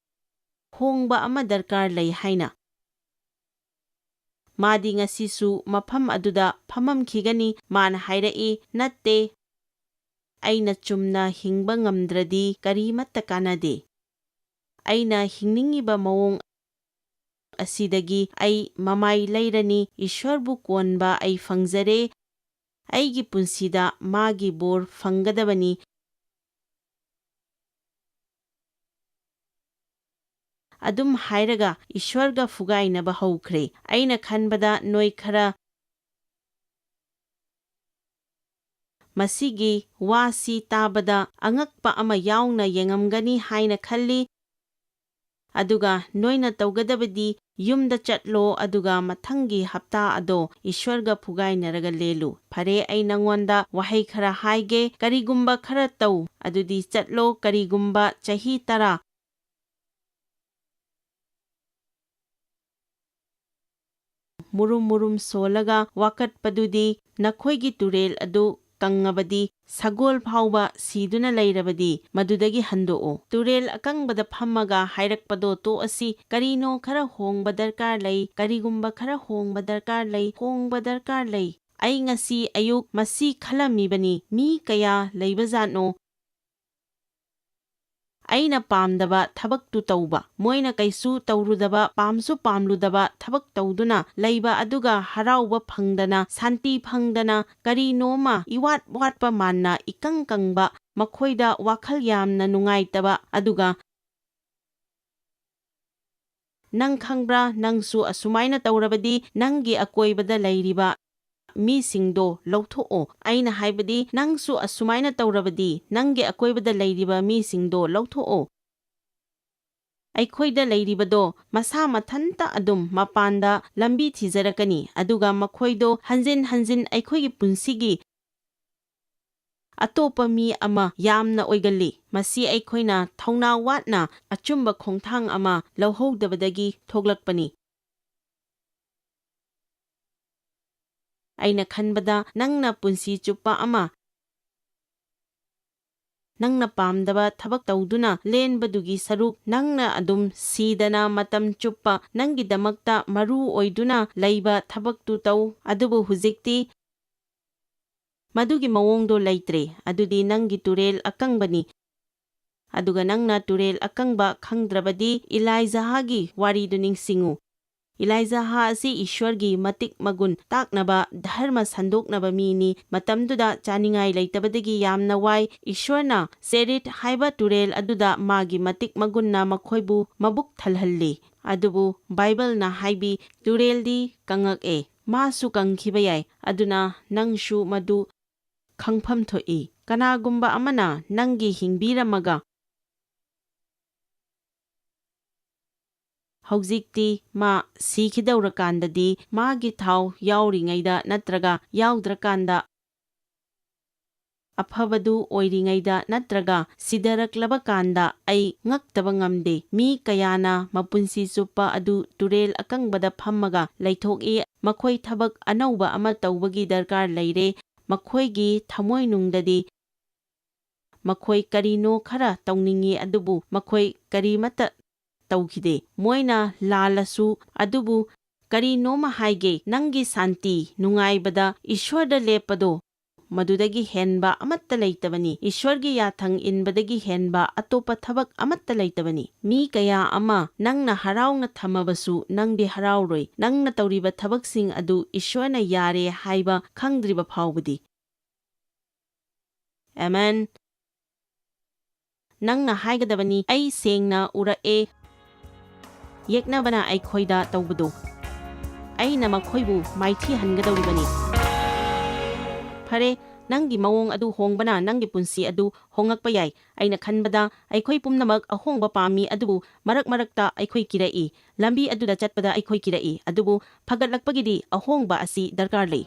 "ꯍꯣꯡꯕ ꯑꯃ ꯗꯔꯀꯥꯔ ꯂꯩ" ꯍꯥꯏꯅ꯫ ꯃꯥꯗꯤ ꯉꯁꯤꯁꯨ ꯃꯐꯝ ꯑꯗꯨꯗ ꯐꯝꯃꯝꯈꯤꯒꯅꯤ꯫ ꯃꯥꯅ ꯍꯥꯏꯔꯛꯏ, "ꯅꯠꯇꯦ, ꯑꯩꯅ ꯆꯨꯝꯅ ꯍꯤꯡꯕ ꯉꯝꯗ꯭ꯔꯗꯤ ꯀꯔꯤꯃꯠꯇ ꯀꯥꯟꯅꯗꯦ꯫ ꯑꯩꯅ ꯍꯤꯡꯅꯤꯡꯉꯤꯕ ꯃꯑꯣꯡ ꯑꯁꯤꯗꯒꯤ ꯑꯩ ꯃꯃꯥꯏ ꯂꯩꯔꯅꯤ꯫ ꯏꯁ꯭ꯋꯔꯕꯨ ꯀꯣꯟꯕ ꯑꯩ ꯐꯪꯖꯔꯦ꯫ ꯑꯩꯒꯤ ꯄꯨꯟꯁꯤꯗ ꯃꯥꯒꯤ ꯕꯣꯔ ꯐꯪꯒꯗꯕꯅꯤ꯫" ꯑꯗꯨꯝ ꯍꯥꯏꯔꯒ ꯏꯁ꯭ꯋꯔꯒ ꯐꯨꯒꯥꯏꯅꯕ ꯍꯧꯈ꯭ꯔꯦ꯫ ꯑꯩꯅ ꯈꯟꯕꯗ ꯅꯣꯏ ꯈꯔ ꯃꯁꯤꯒꯤ ꯋꯥꯁꯤ ꯇꯥꯕꯗ ꯑꯉꯛꯄ ꯑꯃ ꯌꯥꯎꯅ ꯌꯦꯡꯉꯝꯒꯅꯤ ꯍꯥꯏꯅ ꯈꯜꯂꯤ꯫ ꯑꯗꯨꯒ ꯅꯣꯏꯅ ꯇꯧꯒꯗꯕꯗꯤ ꯌꯨꯝꯗ ꯆꯠꯂꯣ, ꯑꯗꯨꯒ ꯃꯊꯪꯒꯤ ꯍꯞꯇꯥ ꯑꯗꯣ ꯏꯁ꯭ꯋꯔꯒ ꯐꯨꯒꯥꯏꯅꯔꯒ ꯂꯦꯜꯂꯨ꯫ ꯐꯔꯦ, ꯑꯩ ꯅꯉꯣꯟꯗ ꯋꯥꯍꯩ ꯈꯔ ꯍꯥꯏꯒꯦ꯫ ꯀꯔꯤꯒꯨꯝꯕ ꯈꯔ ꯇꯧ, ꯑꯗꯨꯗꯤ ꯆꯠꯂꯣ꯫ ꯀꯔꯤꯒꯨꯝꯕ ꯆꯍꯤ ꯇꯔꯥ ꯃꯨꯔꯨꯝ ꯃꯨꯔꯨꯝ ꯁꯣꯜꯂꯒ ꯋꯥꯀꯠꯄꯗꯨꯗꯤ ꯅꯈꯣꯏꯒꯤ ꯇꯨꯔꯦꯜ ꯑꯗꯨ ꯀꯪꯉꯕꯗꯤ, ꯁꯒꯣꯜ ꯐꯥꯎꯕ ꯁꯤꯗꯨꯅ ꯂꯩꯔꯕꯗꯤ, ꯃꯗꯨꯗꯒꯤ ꯍꯟꯗꯣꯛꯎ꯫ ꯇꯨꯔꯦꯜ ꯑꯀꯪꯕꯗ ꯐꯝꯃꯒ ꯍꯥꯏꯔꯛꯄꯗꯣ ꯇꯣꯛꯑꯁꯤ꯫ ꯀꯔꯤꯅꯣ ꯈꯔ ꯍꯣꯡꯕ ꯗꯔꯀꯥꯔ ꯂꯩ, ꯀꯔꯤꯒꯨꯝꯕ ꯈꯔ ꯍꯣꯡꯕ ꯗꯔꯀꯥꯔ ꯂꯩ, ꯍꯣꯡꯕ ꯗꯔꯀꯥꯔ ꯂꯩ꯫ ꯑꯩ ꯉꯁꯤ ꯑꯌꯨꯛ ꯃꯁꯤ ꯈꯜꯂꯝꯃꯤꯕꯅꯤ, ꯃꯤ ꯀꯌꯥ ꯂꯩꯕꯖꯥꯠꯅꯣ ꯑꯩꯅ ꯄꯥꯝꯗꯕ ꯊꯕꯛꯇꯨ ꯇꯧꯕ, ꯃꯣꯏꯅ ꯀꯩꯁꯨ ꯇꯧꯔꯨꯗꯕ, ꯄꯥꯝꯁꯨ ꯄꯥꯝꯂꯨꯗꯕ ꯊꯕꯛ ꯇꯧꯗꯨꯅ ꯂꯩꯕ, ꯑꯗꯨꯒ ꯍꯔꯥꯎꯕ ꯐꯪꯗꯅ, ꯁꯥꯟꯇꯤ ꯐꯪꯗꯅ, ꯀꯔꯤꯅꯣꯃ ꯏꯋꯥꯠ ꯋꯥꯠꯄ ꯃꯥꯟꯅ ꯏꯀꯪ ꯀꯪꯕ, ꯃꯈꯣꯏꯗ ꯋꯥꯈꯜ ꯌꯥꯝꯅ ꯅꯨꯡꯉꯥꯏꯇꯕ, ꯑꯗꯨꯒ ꯅꯪ ꯈꯪꯕ꯭ꯔꯥ, ꯅꯪꯁꯨ ꯑꯁꯨꯃꯥꯏꯅ ꯇꯧꯔꯕꯗꯤ ꯅꯪꯒꯤ ꯑꯀꯣꯏꯕꯗ ꯂꯩꯔꯤꯕ ꯃꯤꯁꯤꯡꯗꯣ ꯂꯧꯊꯣꯛꯑꯣ꯫ ꯑꯩꯅ ꯍꯥꯏꯕꯗꯤ, ꯅꯪꯁꯨ ꯑꯁꯨꯃꯥꯏꯅ ꯇꯧꯔꯕꯗꯤ ꯅꯪꯒꯤ ꯑꯀꯣꯏꯕꯗ ꯂꯩꯔꯤꯕ ꯃꯤꯁꯤꯡꯗꯣ ꯂꯧꯊꯣꯛꯑꯣ꯫ ꯑꯩꯈꯣꯏꯗ ꯂꯩꯔꯤꯕꯗꯣ ꯃꯁꯥ ꯃꯊꯟꯇ ꯑꯗꯨꯝ ꯃꯄꯥꯟꯗ ꯂꯝꯕꯤ ꯊꯤꯖꯔꯛꯀꯅꯤ, ꯑꯗꯨꯒ ꯃꯈꯣꯏꯗꯣ ꯍꯟꯖꯤꯟ ꯍꯟꯖꯤꯟ ꯑꯩꯈꯣꯏꯒꯤ ꯄꯨꯟꯁꯤꯒꯤ ꯑꯇꯣꯞꯄ ꯃꯤ ꯑꯃ ꯌꯥꯝꯅ ꯑꯣꯏꯒꯜꯂꯤ꯫ ꯃꯁꯤ ꯑꯩꯈꯣꯏꯅ ꯊꯧꯅꯥ ꯋꯥꯠꯅ ꯑꯆꯨꯝꯕ ꯈꯣꯡꯊꯥꯡ ꯑꯃ ꯂꯧꯍꯧꯗꯕꯗꯒꯤ ꯊꯣꯛꯂꯛꯄꯅꯤ꯫ ꯑꯩꯅ ꯈꯟꯕꯗ ꯅꯪꯅ ꯄꯨꯟꯁꯤ ꯆꯨꯞꯄ ꯑꯃ ꯅꯪꯅ ꯄꯥꯝꯗꯕ ꯊꯕꯛ ꯇꯧꯗꯨꯅ ꯂꯦꯟꯕꯗꯨꯒꯤ ꯁꯔꯨꯛ, ꯅꯪꯅ ꯑꯗꯨꯝ ꯁꯤꯗꯅ ꯃꯇꯝ ꯆꯨꯞꯄ ꯅꯪꯒꯤꯗꯃꯛꯇ ꯃꯔꯨ ꯑꯣꯏꯗꯨꯅ ꯂꯩꯕ ꯊꯕꯛꯇꯨ ꯇꯧ꯫ ꯑꯗꯨꯕꯨ ꯍꯧꯖꯤꯛꯇꯤ ꯃꯗꯨꯒꯤ ꯃꯑꯣꯡꯗꯣ ꯂꯩꯇ꯭ꯔꯦ꯫ ꯑꯗꯨꯗꯤ ꯅꯪꯒꯤ ꯇꯨꯔꯦꯜ ꯑꯀꯪꯕꯅꯤ꯫ ꯑꯗꯨꯒ ꯅꯪꯅ ꯇꯨꯔꯦꯜ ꯑꯀꯪꯕ ꯈꯪꯗ꯭ꯔꯕꯗꯤ ꯏꯂꯥꯏꯖꯍꯥꯒꯤ ꯋꯥꯔꯤꯗꯨ ꯅꯤꯡꯁꯤꯡꯉꯨ꯫ ꯏꯂꯥꯏꯖꯍꯥ ꯑꯁꯤ ꯏꯁ꯭ꯋꯔꯒꯤ ꯃꯇꯤꯛ ꯃꯒꯨꯟ ꯇꯥꯛꯅꯕ ꯙꯔꯃ ꯁꯟꯗꯣꯛꯅꯕ ꯃꯤꯅꯤ꯫ ꯃꯇꯝꯗꯨꯗ ꯆꯥꯅꯤꯡꯉꯥꯏ ꯂꯩꯇꯕꯗꯒꯤ ꯌꯥꯝꯅ ꯋꯥꯏ꯫ ꯏꯁ꯭ꯋꯔꯅ ꯆꯦꯔꯤꯠ ꯍꯥꯏꯕ ꯇꯨꯔꯦꯜ ꯑꯗꯨꯗ ꯃꯥꯒꯤ ꯃꯇꯤꯛ ꯃꯒꯨꯟꯅ ꯃꯈꯣꯏꯕꯨ ꯃꯕꯨꯛ ꯊꯜꯍꯜꯂꯤ꯫ ꯑꯗꯨꯕꯨ ꯕꯥꯏꯕꯜꯅ ꯍꯥꯏꯕꯤ, ꯇꯨꯔꯦꯜꯗꯤ ꯀꯪꯉꯛꯑꯦ꯫ ꯃꯥꯁꯨ ꯀꯪꯈꯤꯕ ꯌꯥꯏ꯫ ꯑꯗꯨꯅ ꯅꯪꯁꯨ ꯃꯗꯨ ꯈꯪꯐꯝ ꯊꯣꯛꯏ꯫ ꯀꯅꯥꯒꯨꯝꯕ ꯑꯃꯅ ꯅꯪꯒꯤ ꯍꯤꯡꯕꯤꯔꯝꯃꯒ ꯍꯧꯖꯤꯛꯇꯤ ꯃꯥ ꯁꯤꯈꯤꯗꯧꯔꯀꯥꯟꯗꯗꯤ ꯃꯥꯒꯤ ꯊꯥꯎ ꯌꯥꯎꯔꯤꯉꯩꯗ ꯅꯠꯇ꯭ꯔꯒ ꯌꯥꯎꯗ꯭ꯔꯀꯥꯟꯗ, ꯑꯐꯕꯗꯨ ꯑꯣꯏꯔꯤꯉꯩꯗ ꯅꯠꯇ꯭ꯔꯒ ꯁꯤꯗꯔꯛꯂꯕ ꯀꯥꯟꯗ ꯑꯩ ꯉꯛꯇꯕ ꯉꯝꯗꯦ꯫ ꯃꯤ ꯀꯌꯥꯅ ꯃꯄꯨꯟꯁꯤ ꯆꯨꯞꯄ ꯑꯗꯨ ꯇꯨꯔꯦꯜ ꯑꯀꯪꯕꯗ ꯐꯝꯃꯒ ꯂꯩꯊꯣꯛꯏ꯫ ꯃꯈꯣꯏ ꯊꯕꯛ ꯑꯅꯧꯕ ꯑꯃ ꯇꯧꯕꯒꯤ ꯗꯔꯀꯥꯔ ꯂꯩꯔꯦ꯫ ꯃꯈꯣꯏꯒꯤ ꯊꯃꯣꯏꯅꯨꯡꯗꯗꯤ ꯃꯈꯣꯏ ꯀꯔꯤꯅꯣ ꯈꯔ ꯇꯧꯅꯤꯡꯏ, ꯑꯗꯨꯕꯨ ꯃꯈꯣꯏ ꯀꯔꯤꯃꯠꯇ ꯇꯧꯈꯤꯗꯦ꯫ ꯃꯣꯏꯅ ꯂꯥꯜꯂꯁꯨ, ꯑꯗꯨꯕꯨ ꯀꯔꯤꯅꯣꯃ ꯍꯥꯏꯒꯦ, ꯅꯪꯒꯤ ꯁꯥꯟꯇꯤ, ꯅꯨꯡꯉꯥꯏꯕꯗ ꯏꯁ꯭ꯋꯔꯗ ꯂꯦꯞꯄꯗꯣ, ꯃꯗꯨꯗꯒꯤ ꯍꯦꯟꯕ ꯑꯃꯠꯇ ꯂꯩꯇꯕꯅꯤ꯫ ꯏꯁ꯭ꯋꯔꯒꯤ ꯌꯥꯊꯪ ꯏꯟꯕꯗꯒꯤ ꯍꯦꯟꯕ ꯑꯇꯣꯞꯄ ꯊꯕꯛ ꯑꯃꯠꯇ ꯂꯩꯇꯕꯅꯤ꯫ ꯃꯤ ꯀꯌꯥ ꯑꯃ ꯅꯪꯅ ꯍꯔꯥꯎꯅ ꯊꯝꯃꯕꯁꯨ, ꯅꯪꯗꯤ ꯍꯔꯥꯎꯔꯣꯏ, ꯅꯪꯅ ꯇꯧꯔꯤꯕ ꯊꯕꯛꯁꯤꯡ ꯑꯗꯨ ꯏꯁ꯭ꯋꯔꯅ ꯌꯥꯔꯦ ꯍꯥꯏꯕ ꯈꯪꯗ꯭ꯔꯤꯕ ꯐꯥꯎꯕꯗꯤ꯫ ꯑꯦꯃꯦꯟ꯫ ꯅꯪꯅ ꯍꯥꯏꯒꯗꯕꯅꯤ, "ꯑꯩ ꯁꯦꯡꯅ ꯎꯔꯛꯑꯦ꯫ ꯌꯦꯛꯅꯕꯅ ꯑꯩꯈꯣꯏꯗ ꯇꯧꯕꯗꯨ꯫ ꯑꯩꯅ ꯃꯈꯣꯏꯕꯨ ꯃꯥꯏꯊꯤꯍꯟꯒꯗꯧꯔꯤꯕꯅꯤ꯫" ꯐꯔꯦ, ꯅꯪꯒꯤ ꯃꯑꯣꯡ ꯑꯗꯨ ꯍꯣꯡꯕꯅ ꯅꯪꯒꯤ ꯄꯨꯟꯁꯤ ꯑꯗꯨ ꯍꯣꯡꯂꯛꯄ ꯌꯥꯏ꯫ ꯑꯩꯅ ꯈꯟꯕꯗ ꯑꯩꯈꯣꯏ ꯄꯨꯝꯅꯃꯛ ꯑꯍꯣꯡꯕ ꯄꯥꯝꯃꯤ, ꯑꯗꯨꯕꯨ ꯃꯔꯛ ꯃꯔꯛꯇ ꯑꯩꯈꯣꯏ ꯀꯤꯔꯛꯏ꯫ ꯂꯝꯕꯤ ꯑꯗꯨꯗ ꯆꯠꯄꯗ ꯑꯩꯈꯣꯏ ꯀꯤꯔꯛꯏ, ꯑꯗꯨꯕꯨ ꯐꯒꯠꯂꯛꯄꯒꯤꯗꯤ ꯑꯍꯣꯡꯕ ꯑꯁꯤ ꯗꯔꯀꯥꯔ ꯂꯩ꯫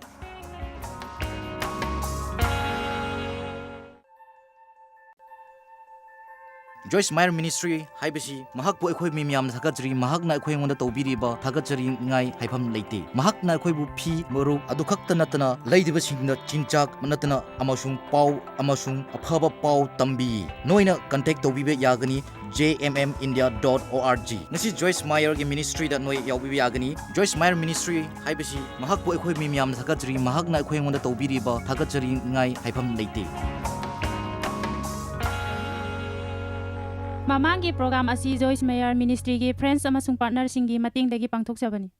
Joyce Meyer Ministry ꯍꯥꯏꯕꯁꯤ ꯃꯍꯥꯛꯄꯨ ꯑꯩꯈꯣꯏ ꯃꯤ ꯃꯌꯥꯝꯅ ꯊꯥꯒꯠꯆꯔꯤ꯫ ꯃꯍꯥꯛꯅ ꯑꯩꯈꯣꯏ ꯑꯩꯉꯣꯟꯗ ꯇꯧꯕꯤꯔꯤꯕ ꯊꯥꯒꯠꯆꯅꯤꯡꯉꯥꯏ ꯍꯥꯏꯐꯝ ꯂꯩꯇꯦ꯫ ꯃꯍꯥꯛꯅ ꯑꯩꯈꯣꯏꯕꯨ ꯐꯤ ꯃꯔꯨꯞ ꯑꯗꯨ ꯈꯛꯇ ꯅꯠꯇꯅ ꯂꯩꯔꯤꯕꯁꯤꯡꯗ ꯆꯤꯟꯖꯥꯛ ꯅꯠꯇꯅ ꯑꯃꯁꯨꯡ ꯄꯥꯎ ꯑꯃꯁꯨꯡ ꯑꯐꯕ ꯄꯥꯎ ꯇꯝꯕꯤ꯫ ꯅꯣꯏꯅ contact ꯇꯧꯕꯤꯕ ꯌꯥꯒꯅꯤ J M M India dot O R G꯫ ꯉꯁꯤ Joyce Meyer ꯒꯤ ministry ꯗ ꯅꯣꯏ ꯌꯥꯎꯕꯤꯕ ꯌꯥꯒꯅꯤ꯫ Joyce Meyer Ministry ꯍꯥꯏꯕꯁꯤ ꯃꯍꯥꯛꯄꯨ ꯑꯩꯈꯣꯏ ꯃꯤ ꯃꯌꯥꯝꯅ ꯊꯥꯒꯠꯆꯔꯤ꯫ ꯃꯍꯥꯛꯅ ꯑꯩꯈꯣꯏ ꯑꯩꯉꯣꯟꯗ ꯇꯧꯕꯤꯔꯤꯕ ꯊꯥꯒꯠꯆꯅꯤꯡꯉꯥꯏ ꯍꯥꯏꯐꯝ ꯂꯩꯇꯦ꯫ ꯃꯃꯥꯡꯒꯤ program ꯑꯁꯤ Joyce Meyer Ministry ꯒꯤ friends ꯑꯃꯁꯨꯡ partner ꯁꯤꯡꯒꯤ ꯃꯇꯦꯡꯗꯒꯤ ꯄꯥꯡꯊꯣꯛꯆꯕꯅꯤ꯫